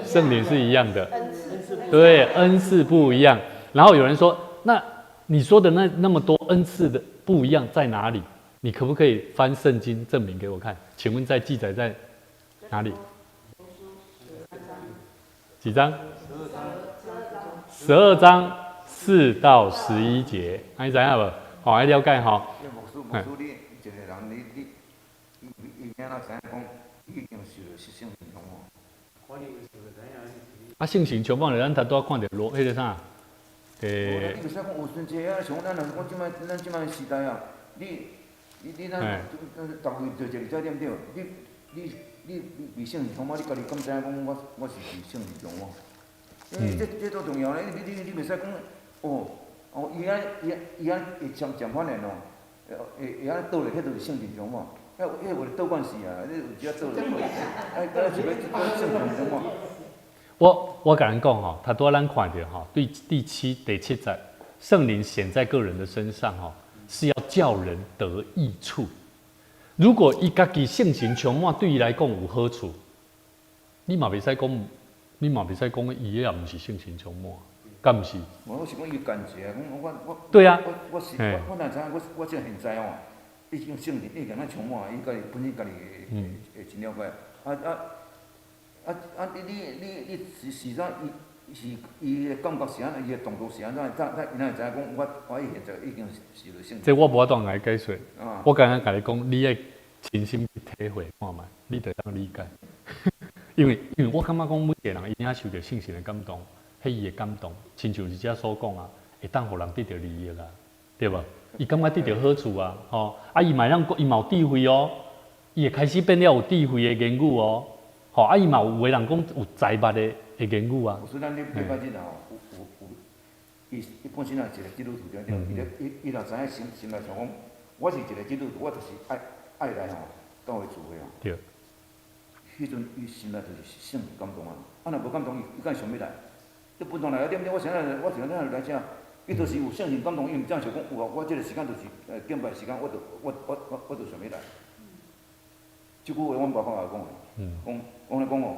聖靈是一樣的，對，恩賜不一樣。然後有人說，那你說的那麼多恩賜的不一樣在哪裡？你可不可以翻聖經證明給我看？請問在記載在哪裡？幾章？12章4到11節，你知影無？好，愛了解吼。牧師，牧師，你一個人，你伊伊哪知影講已經受著聖靈充滿？啊，聖神充滿，咱頭拄仔看著羅，彼个啥？欸。你袂使講有真濟啊，像咱若是講這擺，咱這擺時代啊，你咱逐位做一個這對毋對？你被聖靈充滿，你家己敢知影講我是被聖靈充滿？因為這足重要咧，你袂使講哦哦，伊按伊按會漸漸反應哦，會按倒咧，彼就是聖靈充滿。彼有倒關係啊，你有時倒咧，哎，是欲聖靈充滿。我共恁講吼，頭拄仔咱看著吼，對第七節，聖靈顯在個人的身上吼，是要叫人得益處。如果伊家己聖神充滿，對伊來講有好處，你嘛袂使講，你嘛袂使講，伊彼也毋是聖神充滿，敢毋是？我是講伊感覺啊，我對啊，我是我若知影，我這現在哦，已經聖靈已經咱充滿，伊家己本身家己會真了解。你是怎？伊是伊的感覺是按怎？伊的動作是按怎？咱伊哪會知影講我伊現在已經受著聖靈。這我無法度來解說。我剛剛共你講，你愛親身去體會看覓，你就會當理解。因為我感覺講每一個人伊領受著聖神的感動，彼伊的感動，親像是遮所講啊，會當予人得著利益啊，對無？伊感覺得著好處啊，吼！啊，伊嘛會當，伊嘛有智慧哦，伊會開始變了有智慧的言語哦，吼！啊，伊嘛有的人講有財物的言語啊。所以咱禮拜日吼，有，伊本身也是一個基督徒對毋對？伊若知影心心內想講，我是一個基督徒，我就是愛來吼教會聚會哦。對。彼陣伊心內就是聖靈感動啊！啊，若無感動，伊敢想欲來？你本堂來啊，對毋對？我啥來？我想啥來遮？伊就是有聖靈感動，伊毋才想講有啊！我這個時間就是敬拜時間，我就我我我我就想欲來。這句話阮爸爸也講的，講講咧講哦，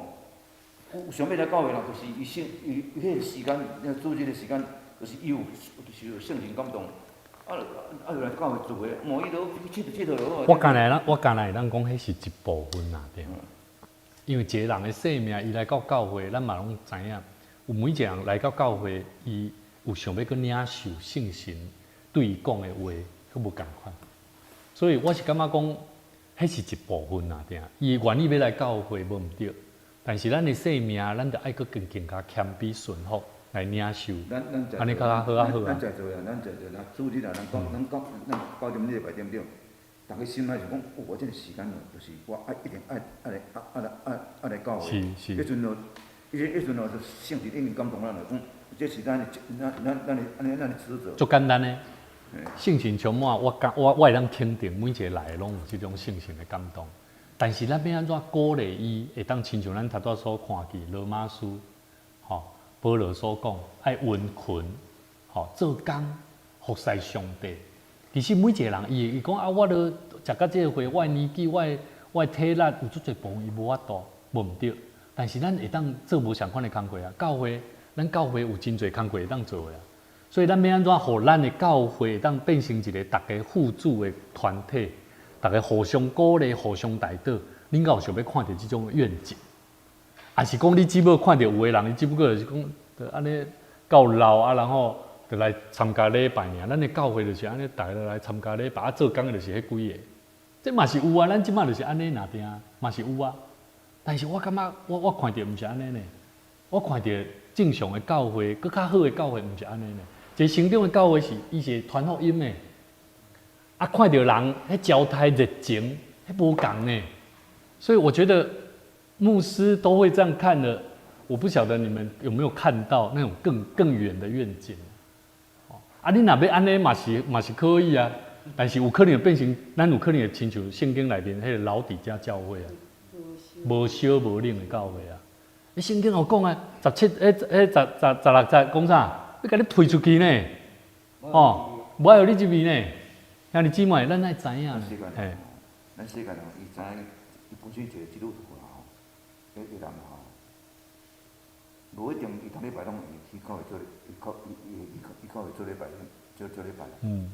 有想欲來教會人，就是伊聖伊彼個時間，主日的時間，就是伊有就是有聖靈感動，啊就來教會聚會，無伊都佚佗佚佗就好。我敢若會當講，彼是一部分啦，對。因為一個人的生命，伊來到教會，咱嘛攏知影，有每一個人來到教會，伊有想欲去領受聖神對伊講的話，閣無仝款。所以我是感覺講，彼是一部分啦，對。伊願意欲來教會無毋對，但是咱的生命，咱著愛閣更加謙卑順服來領受，按呢較較好啊好啊。咱在座啊，咱在座，咱主日啊，咱講，咱講，咱九點禮拜對毋對？逐个心內想講，哦，我這个時間哦，就是我愛一定愛愛來愛愛來愛愛來教會。是是。彼陣咯，彼陣咯，就聖靈已經感動咱了，講這是咱的咱咱咱的按呢咱的職責。足簡單的，聖神充滿，我感我我會當肯定，每一个來的攏有這種聖神的感動。但是咱欲按怎鼓勵伊，會當親像咱頭拄仔所看見羅馬書，吼，保羅所講，愛殷勤，吼，做工服侍上帝。其實每一個人，伊會伊講啊，我都食到這個歲，我的年紀，我的體力有足濟部分伊無法度，無毋對。但是咱會當做無仝款的工課啊，教會，咱教會有真濟工課會當做的啊。所以咱欲按怎，予咱的教會會當變成一个逐家互助的團體，逐家互相鼓勵、互相代禱。恁敢有想欲看著這種願景？抑是講你只不過看著有的人，伊只不過就是講，就按呢夠老啊，然後就來參加禮拜爾。咱的教會就是按呢，逐家來參加禮拜，啊做工的就是彼幾个。這嘛是有啊，咱這馬就是按呢爾定，嘛是有啊。但是我感覺我我看著毋是按呢呢。我看著正常的教會，閣較好的教會毋是按呢呢。一个成長的教會是，伊是傳福音的，啊，看著人彼焦態熱情，彼無仝呢。所以我覺得牧師都會這樣看的。我不曉得你們有沒有看到那種更更遠的願景。啊，你若欲按呢嘛是嘛是可以啊，但是有可能變成，咱有可能會親像聖經內面彼个老底嘉教會啊，無燒無冷的教會啊。你聖經有講啊，十七、彼彼十十十六節講啥？欲共你推出去呢？哦，無愛予你入去呢。兄弟姊妹，咱愛知影。嘿，咱世界人伊知影，伊本身一個基督徒啦吼，彼个人吼，無一定伊逐禮拜攏會去教會做，伊教伊伊伊伊教會做禮拜，做做禮拜。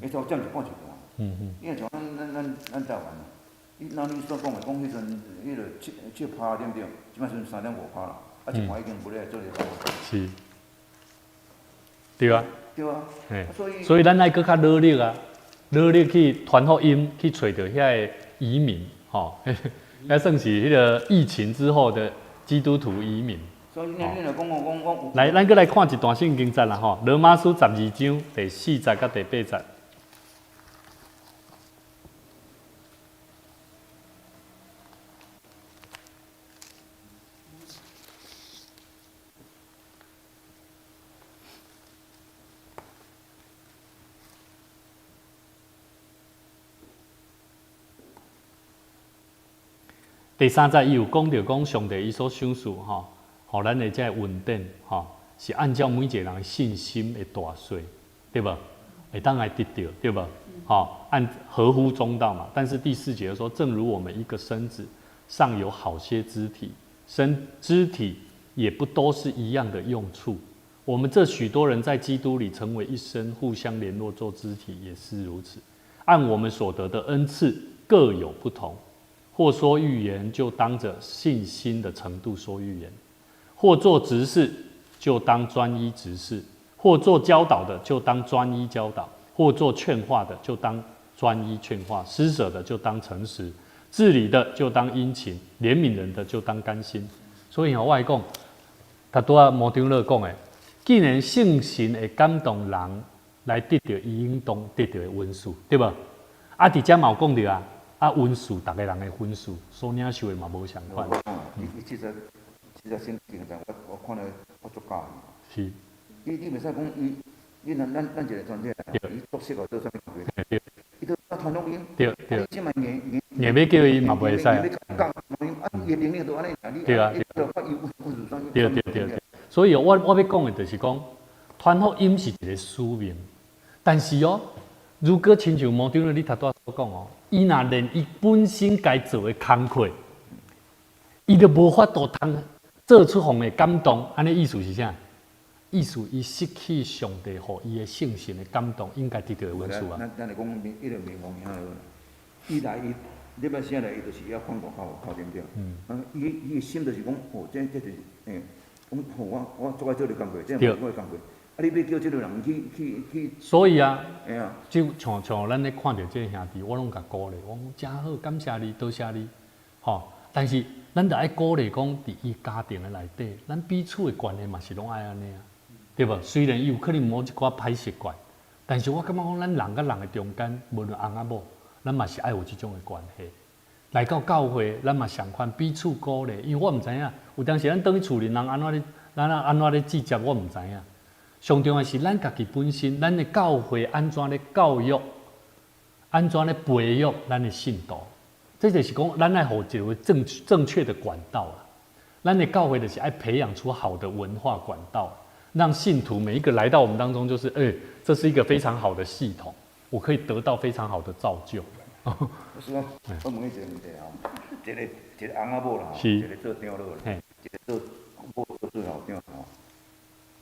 伊煞佔一半一半。因為像咱咱咱咱台灣啊，伊咱你所講的講彼陣，彼个七七趴對毋對？這擺剩3.5趴啦，啊一半已經無咧做禮拜。是。對啊。對啊。嘿。所以。所以咱愛閣較努力啊，努力去傳福音，去揣著遐个移民，吼，遐算是彼个疫情之後的基督徒移民。所以你你若講我講我。來，咱閣來看一段聖經節啦，吼，羅馬書十二章第四節佮第八節。第三節，伊有講著講上帝伊所賞賜吼，予咱的這个恩典吼，是按照每一個人的信心的大細，對無？會當來得著，對無？吼，按合乎中道嘛。但是第四節說，正如我們一個身子上有好些肢體，身肢體也不都是一樣的用處。我們這許多人在基督裡成為一身，互相聯絡做肢體，也是如此。按我們所得的恩賜各有不同。或說預言，就當著信心的程度說預言；或做執事，就當專一執事；或做教導的，就當專一教導；或做勸化的，就當專一勸化；施捨的，就當誠實；治理的，就當殷勤；憐憫人的，就當甘心。所以我會講，頭拄仔摩長老講的，既然聖神會感動人來得著伊應當得著的恩賜，對無？啊，佇遮嘛有講著啊。啊，恩賜，逐个人的恩賜所領受的嘛無相款。伊伊這節這節聖經節，我我看了我足佮意。是。你你袂使講伊，你若咱咱一个團體，伊足適合做啥物工作？對。伊都傳福音。對對。你這擺硬硬。硬欲叫伊嘛袂使。硬欲教福音，啊，伊的能力都按呢，你對啊。對對對對。所以我我欲講的就是講，傳福音是一个使命，但是哦，如果親像摩長老你頭拄仔所講哦。伊若連伊本身該做的工課，伊都無法度通做出予人感動，按呢意思是啥？意思伊失去上帝予伊的聖神的感動，應該得著的恩賜啊。咱咱來講，彼个冥王兄伊來伊禮拜四來，伊就是要放外口口對毋對？啊，伊伊的心就是講，哦，這這就是欸，講吼我我足愛做這個工課，這是我的工課。啊！你欲叫這个人去去去？所以啊，會啊，就像像咱咧看著這个兄弟，我攏共鼓勵，我講真好，感謝你，多謝你，吼。但是咱著愛鼓勵講，佇伊家庭的內底，咱彼此的關係嘛是攏愛按呢啊，對無？雖然伊有可能某一寡歹習慣，但是我感覺講，咱人佮人的中間，無論翁仔某，咱嘛是愛有這種的關係。來到教會，咱嘛相款彼此鼓勵，因為我毋知影，有當時咱轉去厝裡人按怎咧，咱按怎咧接接，我毋知影。上重要是咱家己本身，咱的教會按怎咧教育，按怎咧培育咱的信徒，這就是講，咱愛予一個正確的管道啦。咱的教會就是愛培養出好的文化管道，讓信徒每一個來到我們當中，就是，這是一個非常好的系統，我可以得到非常好的造就。我是講，我問你一個問題吼，一個翁仔某啦，一個做長老啦，一個做某做做校長吼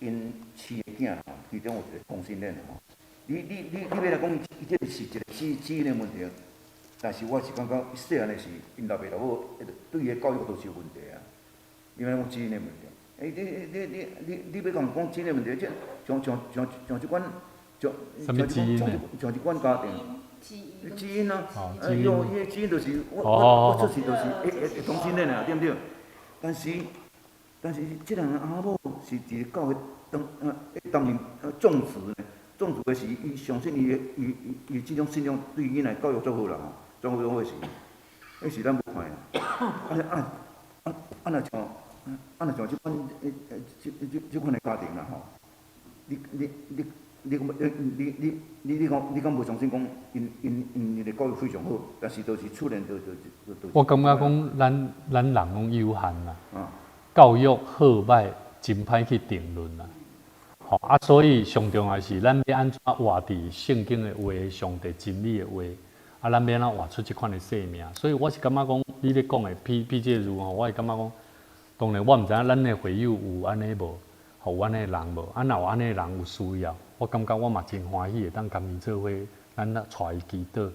，𪜶飼的囝吼，其中有一個同性戀吼，你欲來講，伊這個是一個基因的問題，但是我是感覺細漢的時，𪜶老爸老母對伊的教育都是有問題啊。你欲講基因的問題，你欲講講基因的問題，這像這款，像這款家庭。基因啊，哎喲，伊的基因就是我出世就是會同性戀啊，對毋對？但是，這兩個翁仔某是佇教會當擔任眾職呢，眾職的時，伊相信伊的伊伊伊這種信仰對囡仔教育足好啦吼，足好好的時，彼時咱無看啊，啊若像這款的家庭啦吼，你敢無相信講，𪜶的教育非常好，但是都是出現就我感覺講，咱人攏有限啦，教育好歹真歹去定論啦。吼啊，所以上重要是咱欲按怎活佇聖經的話、上帝真理的話，啊，咱欲按怎活出這款的生命。所以我是感覺講，你咧講的譬這如吼，我會感覺講，當然我毋知影咱的會友有按呢無，有按呢人無，啊，若有按呢人有需要，我感覺我嘛真歡喜會當共伊做伙，咱來帶伊祈禱，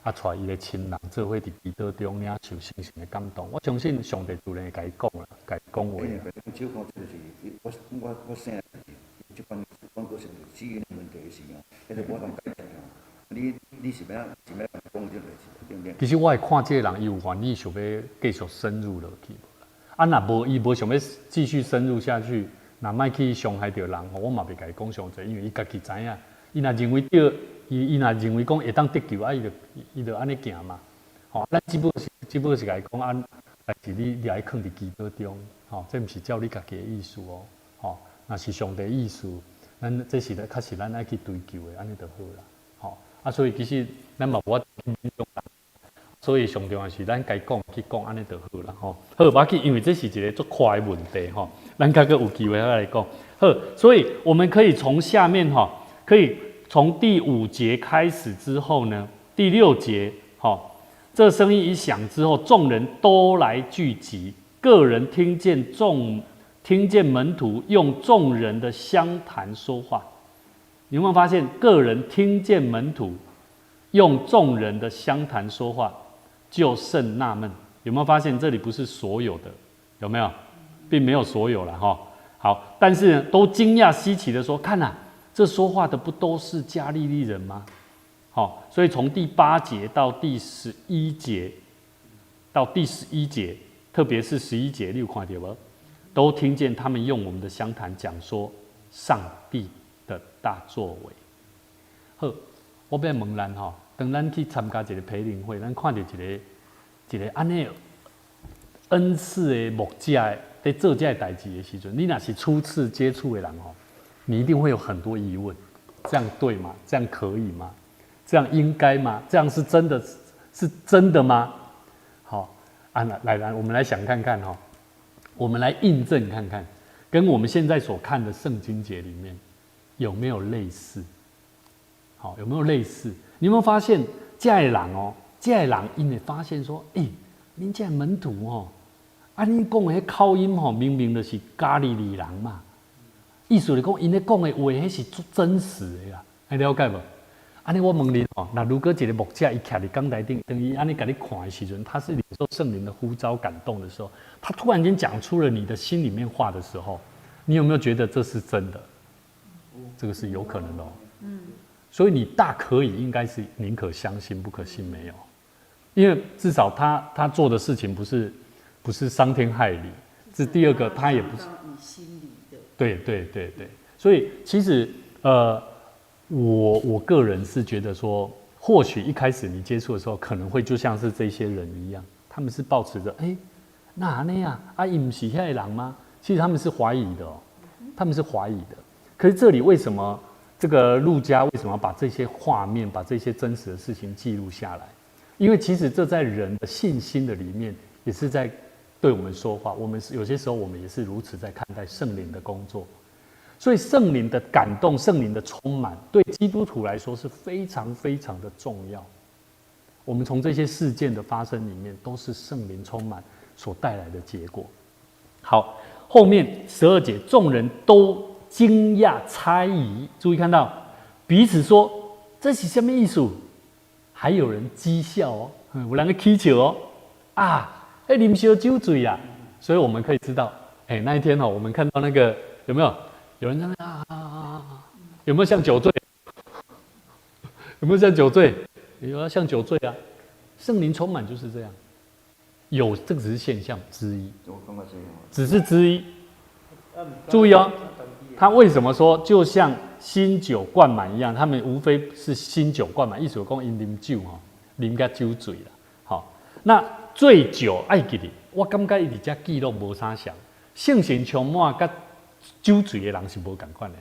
啊，帶伊的親人做伙佇祈禱中領受聖神的感動。我相信上帝自然會共伊講啦，共伊講話。手講這就是我生這款講過是基因問題的時候，彼個無通解決哦。你是欲講這個代誌，對毋對？其實我會看這個人，伊有願意想欲繼續深入落去無啦。啊，若無伊無想欲繼續深入下去，若莫去傷害著人，我嘛袂共伊講傷濟，因為伊家己知影。伊若認為對，伊若認為講會當得救，啊，伊就按呢行嘛。吼，咱只不過是共伊講啊，但是你愛囥佇祈禱中，吼，這毋是照你家己的意思哦，吼，若是上帝意思，咱這是較是咱愛去追求的，按呢就好啦。吼，啊，所以其實咱嘛無法度勉強人，所以上重要是咱該講去講，按呢就好啦。吼，好，無要緊，因為這是一個足闊的問題吼，咱較閣有機會來講。好，所以我們可以從下面哈，可以從第五節開始之後呢，第六節，哈，這聲音一響之後，眾人都來聚集，各人聽見門徒用眾人的鄉談說話。你有沒有發現，各人聽見門徒用眾人的鄉談說話，就甚納悶。有沒有發現這裡不是所有的？有沒有？並沒有所有了哈。好，但是呢，都驚訝稀奇的說：“看哪，這說話的不都是加利利人嗎？”好，所以從第八節到第十一節，到第十一節，特別是十一節，你有看著無？都聽見他們用我們的鄉談講說上帝的大作為。好，我欲問咱吼，當咱去參加一個培靈會，咱看著一個按呢恩賜的牧者佇做這个代誌的時陣，你若是初次接觸的人吼，你一定會有很多疑問：這樣對嗎？這樣可以嗎？這樣應該嗎？這樣是真的是真的嗎？好，啊，來來，我們來想看看哈，我們來印證看看，跟我們現在所看的聖經節裡面有沒有類似？好，有沒有類似？你有沒有發現這个人哦，這个人𪜶會發現說，欸，恁這个門徒哦，啊，恁講的彼口音吼，明明就是加利利人嘛。意思是講，𪜶咧講的話，彼是足真實的啦，會了解無？按呢我問你哦，若如果一個牧者伊徛佇講台頂，當伊按呢共你看的時陣，他是領受聖靈的呼召感動的時候，他突然間講出了你的心裡面話的時候，你有沒有覺得這是真的？這個是有可能的哦。所以你大可以應該是寧可相信，不可信沒有，因為至少他做的事情不是傷天害理。這第二個，他也不是。對對對對，所以其實我個人是覺得說，或许一开始你接触的时候，可能会就像是这些人一样，他们是抱持着，哎，那那样啊，伊毋是遐个人吗？其实他们是怀疑的哦，他们是怀疑的。可是这里为什么这个路加为什么把这些画面、把这些真实的事情记录下来？因为其实这在人的信心的里面，也是在对我们说话。我们是有些时候，我们也是如此在看待圣灵的工作。所以圣灵的感动、圣灵的充满，对基督徒来说是非常非常的重要。我们从这些事件的发生里面，都是圣灵充满所带来的结果。好，后面12节，众人都惊讶猜疑，注意看到彼此说：“这是什么意思？”还有人讥笑哦，有人咧起笑哦，啊，彼啉烧酒醉啊！所以我们可以知道，哎，那一天哦，我们看到那个有没有？有人在那啊啊啊啊，有没有像酒醉？有没有像酒醉？有啊，像酒醉啊！圣灵充满就是这样，有这个只是现象之一，只是之一。注意哦，他为什么说就像新酒灌满一样？他们无非是新酒灌满，意思讲𪜶啉酒吼，啉甲酒醉啦。好，那醉酒爱记得，我感觉伊伫遮记录无啥像，圣神充满佮酒醉的人是无仝款的。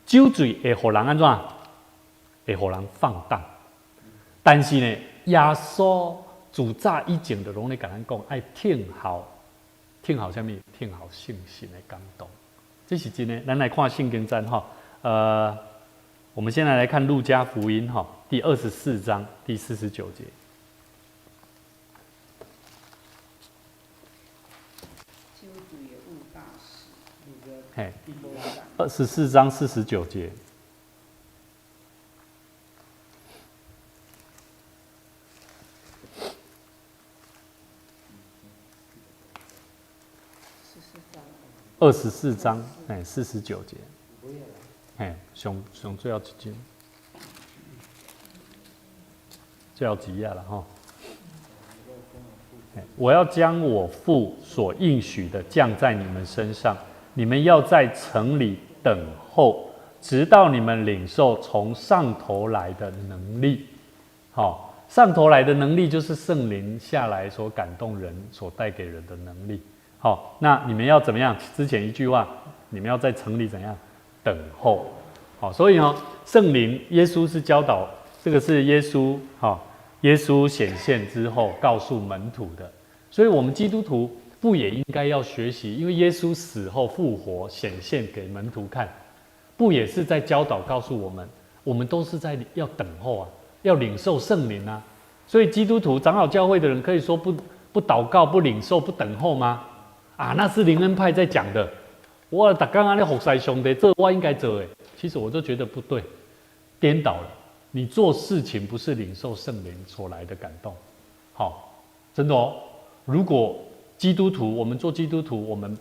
酒醉会予人按怎？会予人放荡。但是呢，耶稣自早以前就拢咧共咱讲，爱听候，听候啥物？听候圣神的感动。这是真的。咱来看圣经节吼，我们先来看路加福音哈，第24章第49节。嘿，24章49节。24章，哎，49节，哎，上上最后一节，最后几页了哈。我要将我父所应许的降在你们身上，你们要在城里等候，直到你们领受从上头来的能力。好，上头来的能力就是圣灵下来所感动人、所带给人的能力。好，那你们要怎么样？之前一句话，你们要在城里怎样等候？好，所以呢，圣灵耶稣是教导，这个是耶稣，好，耶稣显现之后告诉门徒的。所以，我们基督徒不也应该要学习？因为耶稣死后复活显现给门徒看，不也是在教导告诉我们，我们都是在要等候啊，要领受圣灵啊。所以，基督徒长老教会的人可以说不祷告、不领受、不等候吗？啊，那是灵恩派在讲的。我逐工按呢服侍上帝，这我应该做的。其实我就觉得不对，颠倒了。你做事情不是领受圣灵所来的感动，好，真的哦。如果基督徒，我们做基督徒，我们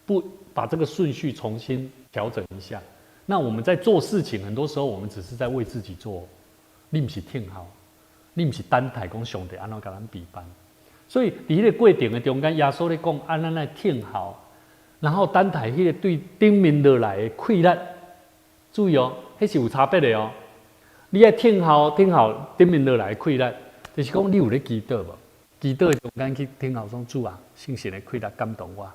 不把这个顺序重新调整一下，那我们在做事情，很多时候我们只是在为自己做。你毋是听候，你毋是等待讲上帝按怎共咱备办。所以，伫彼个过程的中间，耶稣咧讲，按咱来听候，然后等待彼个对顶面落来的气力。注意哦，彼是有差别的哦。你爱听候，听候顶面落来的气力，就是讲你有咧祈祷无？祈祷的中间去听候讲主啊，圣神的气力感动我，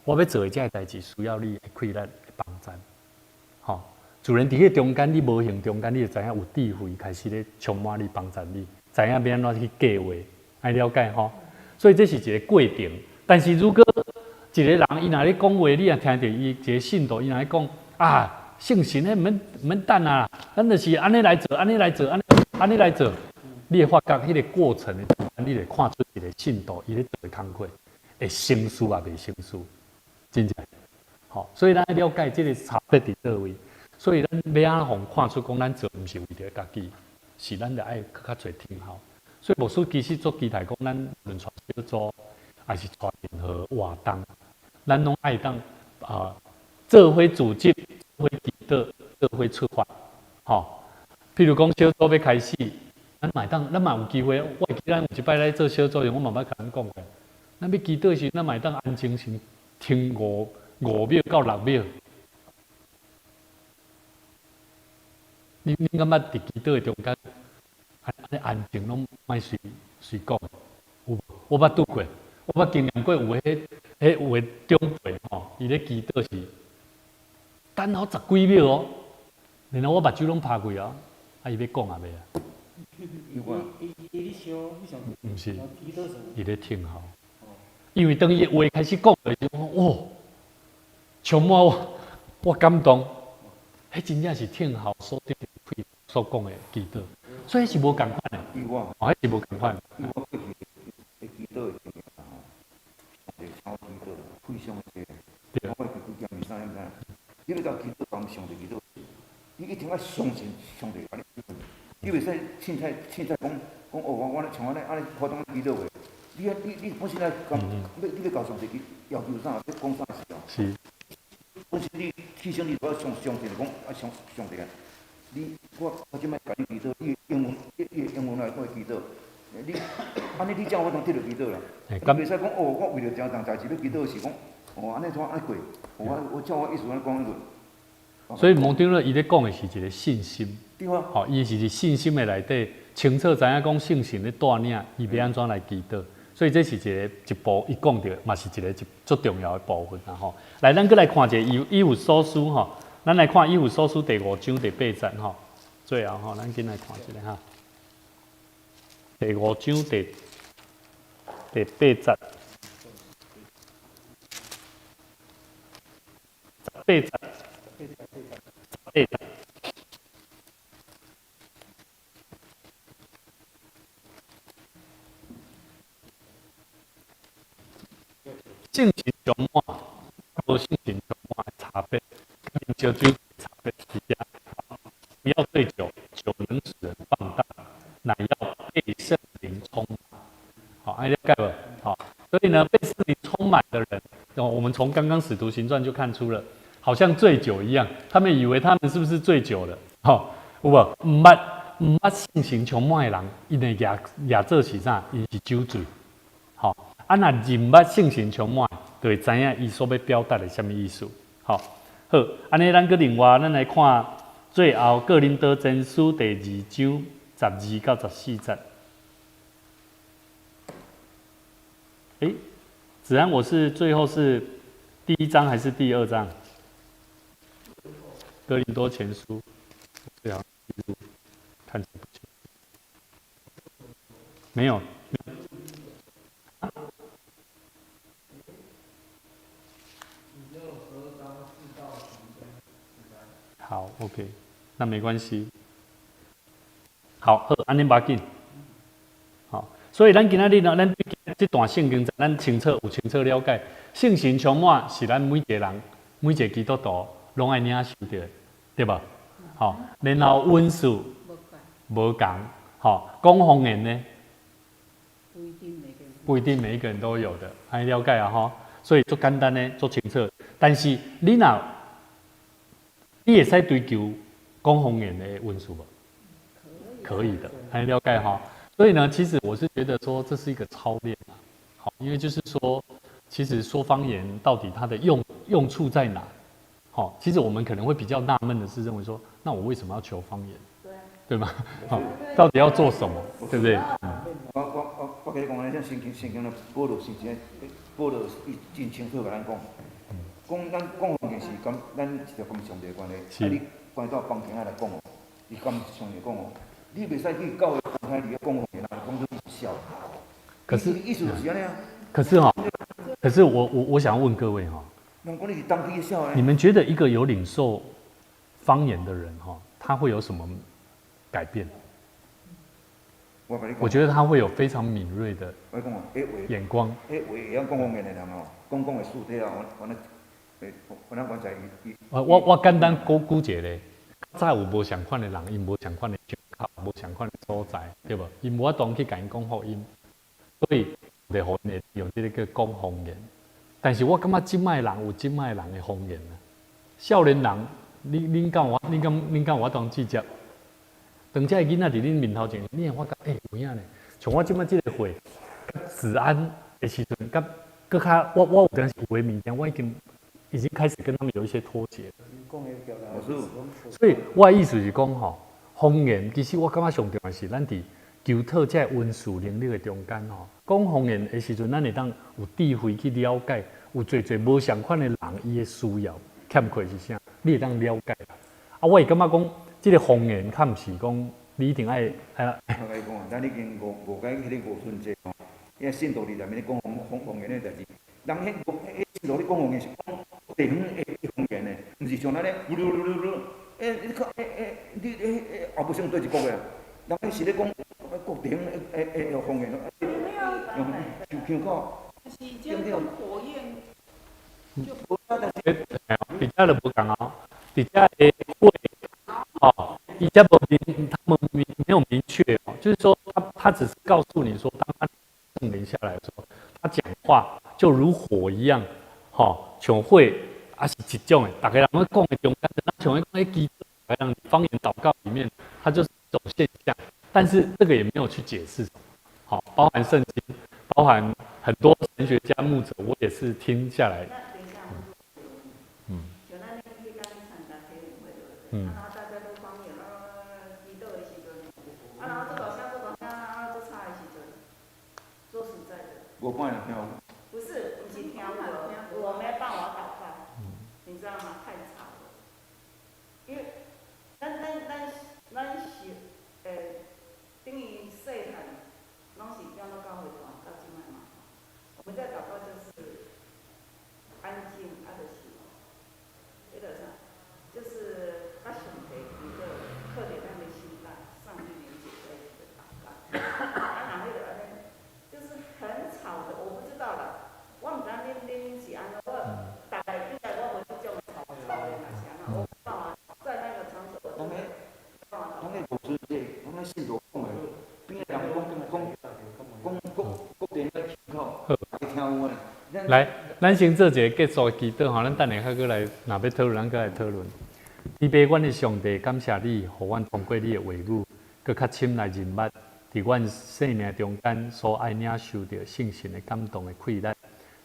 我欲做的这个代志需要你的气力的帮助。吼，自然伫彼个中间，你无形中间，你就知影有智慧开始咧充满你，帮助你，知影欲按怎去计划，爱了解吼。所以这是一个过程，但是如果一个人伊若咧讲话，你若听著伊一个信徒，伊若咧讲啊，圣神彼毋免等啊，咱就是按呢来做，按呢来做，按呢来做，你会发觉彼个过程的，你会看出一个信徒伊咧做的工课会成事也袂成事，真正。好，所以咱了解这个差别伫佗位，所以咱欲按怎予看出讲咱做毋是为著家己，是咱著爱阁较济听候。所以牧师其实足期待讲，咱无论带小组，还是带任何活动，咱拢爱当啊，做伙组织，做伙祈祷，做伙出发，吼。譬如讲小组欲开始，咱嘛会当，咱嘛有机会。我会记咱有一摆来做小组时，我嘛捌共咱讲过。咱欲祈祷时，咱嘛会当安静先停五秒到6秒。你感觉伫祈祷的中间，按按呢安靜攏莫隨隨講，有無？我捌拄過，我捌經驗過有彼彼有的長輩吼，伊咧祈禱是等好十幾秒哦，然後我目睭攏拍開啊，啊伊欲講啊未啊？毋是，伊咧聽候，因為當伊話開始講的時陣，哇，充滿我，我感動，彼真正是聽候所得氣所講的祈禱，所以彼是無仝款的，哦，彼是無仝款。以我過去的祈禱的經驗吼，上帝請我祈禱，非常的濟。我過去幾件是啥物知？你欲共祈禱，共上帝祈禱，你一定愛相信上帝共你。你袂使凊彩凊彩講講哦，我我像按呢按呢普通祈禱話，你你你本身來講，欲你欲共上帝去要求啥，欲講啥時候？是。本身你起先你都要相相信講啊，上上帝啊，你我我這擺共你祈禱，你英文你你英文來我祈禱，你按呢你才有法度得著祈禱啦。你袂使講哦，我為著這項代誌欲祈禱是講哦，按呢怎按呢過？我我照我意思按呢講過。所以蒙丁樂伊咧講的是一個信心，對啊，吼，伊是佇信心的內底，清楚知影講聖神咧帶領，伊欲按怎來祈禱，所以這是一個一步，伊講著嘛是一個一足重要的部分啦吼。來，咱閣來看一下以以弗所書吼，咱來看以弗所書第五章第八節吼，最後吼，咱緊來看一下哈。第五章第第八節，十八節。八節。聖神充滿，無聖神充滿的差別，跟啉燒酒的差別是啥？不要醉酒，酒能使人放蕩，乃要被聖靈充滿。好，按呢了解無？好，所以呢，被聖靈充滿的人，我們從剛剛使徒行傳就看出了，好像醉酒一樣，他們以為他們是不是醉酒了？吼，有無？毋捌毋捌聖神充滿的人，𪜶會舉舉做是啥？𪜶是酒醉。吼，啊，若認捌聖神充滿，就會知影伊所欲表達的啥物意思。吼，好，按呢咱閣另外，咱來看最後哥林多前書第二章12到14節。欸，子安，我是最後是第一章還是第二章？哥林多前書，最好看起來不清，沒有。好，OK，那沒關係。好，好，按呢無要緊。好，所以咱今仔日呢，咱對這段聖經，咱清楚有清楚了解。聖神充滿是咱每一個人、每一個基督徒攏愛領受著的，對無？好，然後恩賜無仝，好，講方言呢？不一定每個人，不一定每一個人都有的，按呢了解啊吼。所以足簡單的，足清楚。但是你若你會使追求講方言的恩賜無？可以的，按呢了解哈。所以呢，其實我是覺得說這是一個操練啊。好，因為就是說，其實說方言到底它的用用處在哪？好，其實我們可能會比較納悶的是認為說，那我為什麼要求方言？對嗎？好，到底要做什麼？對不對？我我我我共你講，這聖經聖經的保羅是真，保羅伊真清楚共咱講，講咱講方言是佮咱直接佮上帝的關係，啊你關到房間仔來講哦，伊佮上帝講哦，你袂使去教會房間裡講方言，講做你是痟。可是意思就是按呢啊。可是哈，可是我我我想問各位哈，人講你是當地的痟的。你們覺得一個有領受方言的人哈，他會有什麼改變？我覺得他會有非常敏銳的眼光。彼話會曉講方言的人哦，講講的事體啊，我我我我伊。我我我簡單估估一下，較早有無仝款的人，𪜶無仝款的場合，無仝款的所在，對無？𪜶無法度去共𪜶講福音，所以就予𪜶用這個叫講方言。但是我感覺這擺人有這擺人的方言啊。少年人，恁恁敢有恁敢恁敢有法度直接？當這個囡仔佇恁面頭前，你會發覺，欸，有影呢？像我這擺這個歲，子安的時陣，佮閣較，我我有當時有的物件，我已經已經開始跟他們有一些脫節了。所以，我的意思是講吼，方言其實我感覺上重要是，咱佇求討這個恩賜能力的中間吼，講方言的時陣，咱會當有智慧去了解，有濟濟無仝款的人，伊的需要欠缺是啥，你會當了解啦。啊，我會感覺講，這個方言較毋是講你一定愛啊。我共你講啊，咱已經誤誤解彼個五旬節吼，遐信徒佇內面咧講方方言的代誌，人彼彼信徒咧講方言是講地方的方言的，毋是像咱咧嚕嚕嚕嚕，欸，你看，欸欸，你欸欸，也無像佗一國的，人彼是咧講各地方的的的方言，用像口。是這種火焰就。欸，佇遮就無仝哦，佇遮的會，哦，伊遮無明，他們明沒有明確哦，就是說他只是告訴你說，當他聖靈下來的時候，他講話就如火一樣，吼，像火啊是一種的，逐家人咧講的中間，像咧講咧基督，方言禱告裡面，它就是一種現象，但是這個也沒有去解釋，好，包含聖經，包含很多神學家牧者，我也是聽下來。嗯。然後大家都方言，祈禱的時陣，啊，然後做大聲做大聲，啊，做吵的時陣，說實在的。無半人聽。不是，毋是聽無，我沒辦法禱告，你知道嗎？太吵了。因為咱咱咱咱是，等於細漢，攏是長到教會大到這擺嘛。我們在禱告就是安靜，啊，就是彼個啥，就是佮上帝一個靠著咱的心佮上帝連接在一起的禱告。啊，若彼個按呢，就是很吵的，我不知道啦。我毋知恁恁是按怎，我大概應該我無這種吵吵的若是按怎，我無辦法在那個場所，我真的沒辦法禱告。咱個牧師這，咱個信徒講的，邊個人講講講各各地的腔口，大家聽有的。來，咱先做一個結束的祈禱吼，咱等下較閣來，若欲討論，咱閣來討論。天父，阮的上帝，感謝你，予阮通過你的話語，閣較深來認捌，佇阮生命中間所愛領受著聖神的感動的氣力。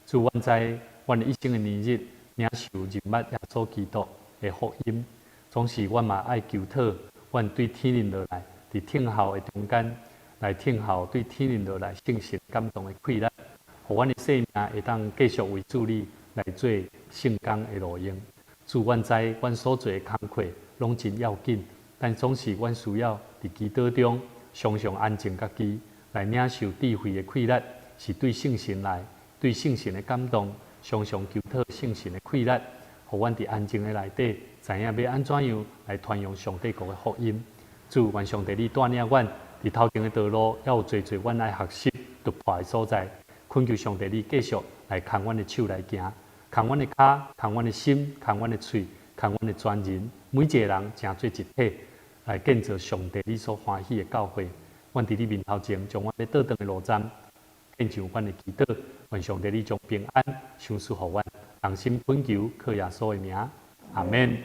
主，阮知，阮的一生的年日，領受認捌耶穌基督的福音，總是阮嘛愛求討，阮對天靈落來，佇聽候的中間來聽候對天靈落來聖神感動的氣力，予阮的生命會當繼續為主你來做聖工的路用。主，阮知，阮所做的工課攏真要緊，但總是阮需要佇祈禱中常常安靜家己，來領受智慧的氣力，是對聖神來，對聖神的感動，常常求討聖神的氣力，予阮佇安靜的內底，知影欲按怎樣來傳揚上帝國的福音。主，願上帝你帶領阮佇頭前的道路，猶有濟濟阮愛學習突破的所在。懇求上帝你繼續來牽阮的手來行，牽阮的跤，牽阮的心，牽阮的喙，牽阮的全人，每一個人成做一體，來建造上帝你所歡喜的教會。阮佇你面頭前，將阮欲倒轉的路站，獻上阮的祈禱，願上帝你將平安賞賜予阮，同心懇求，靠耶穌的名，阿們。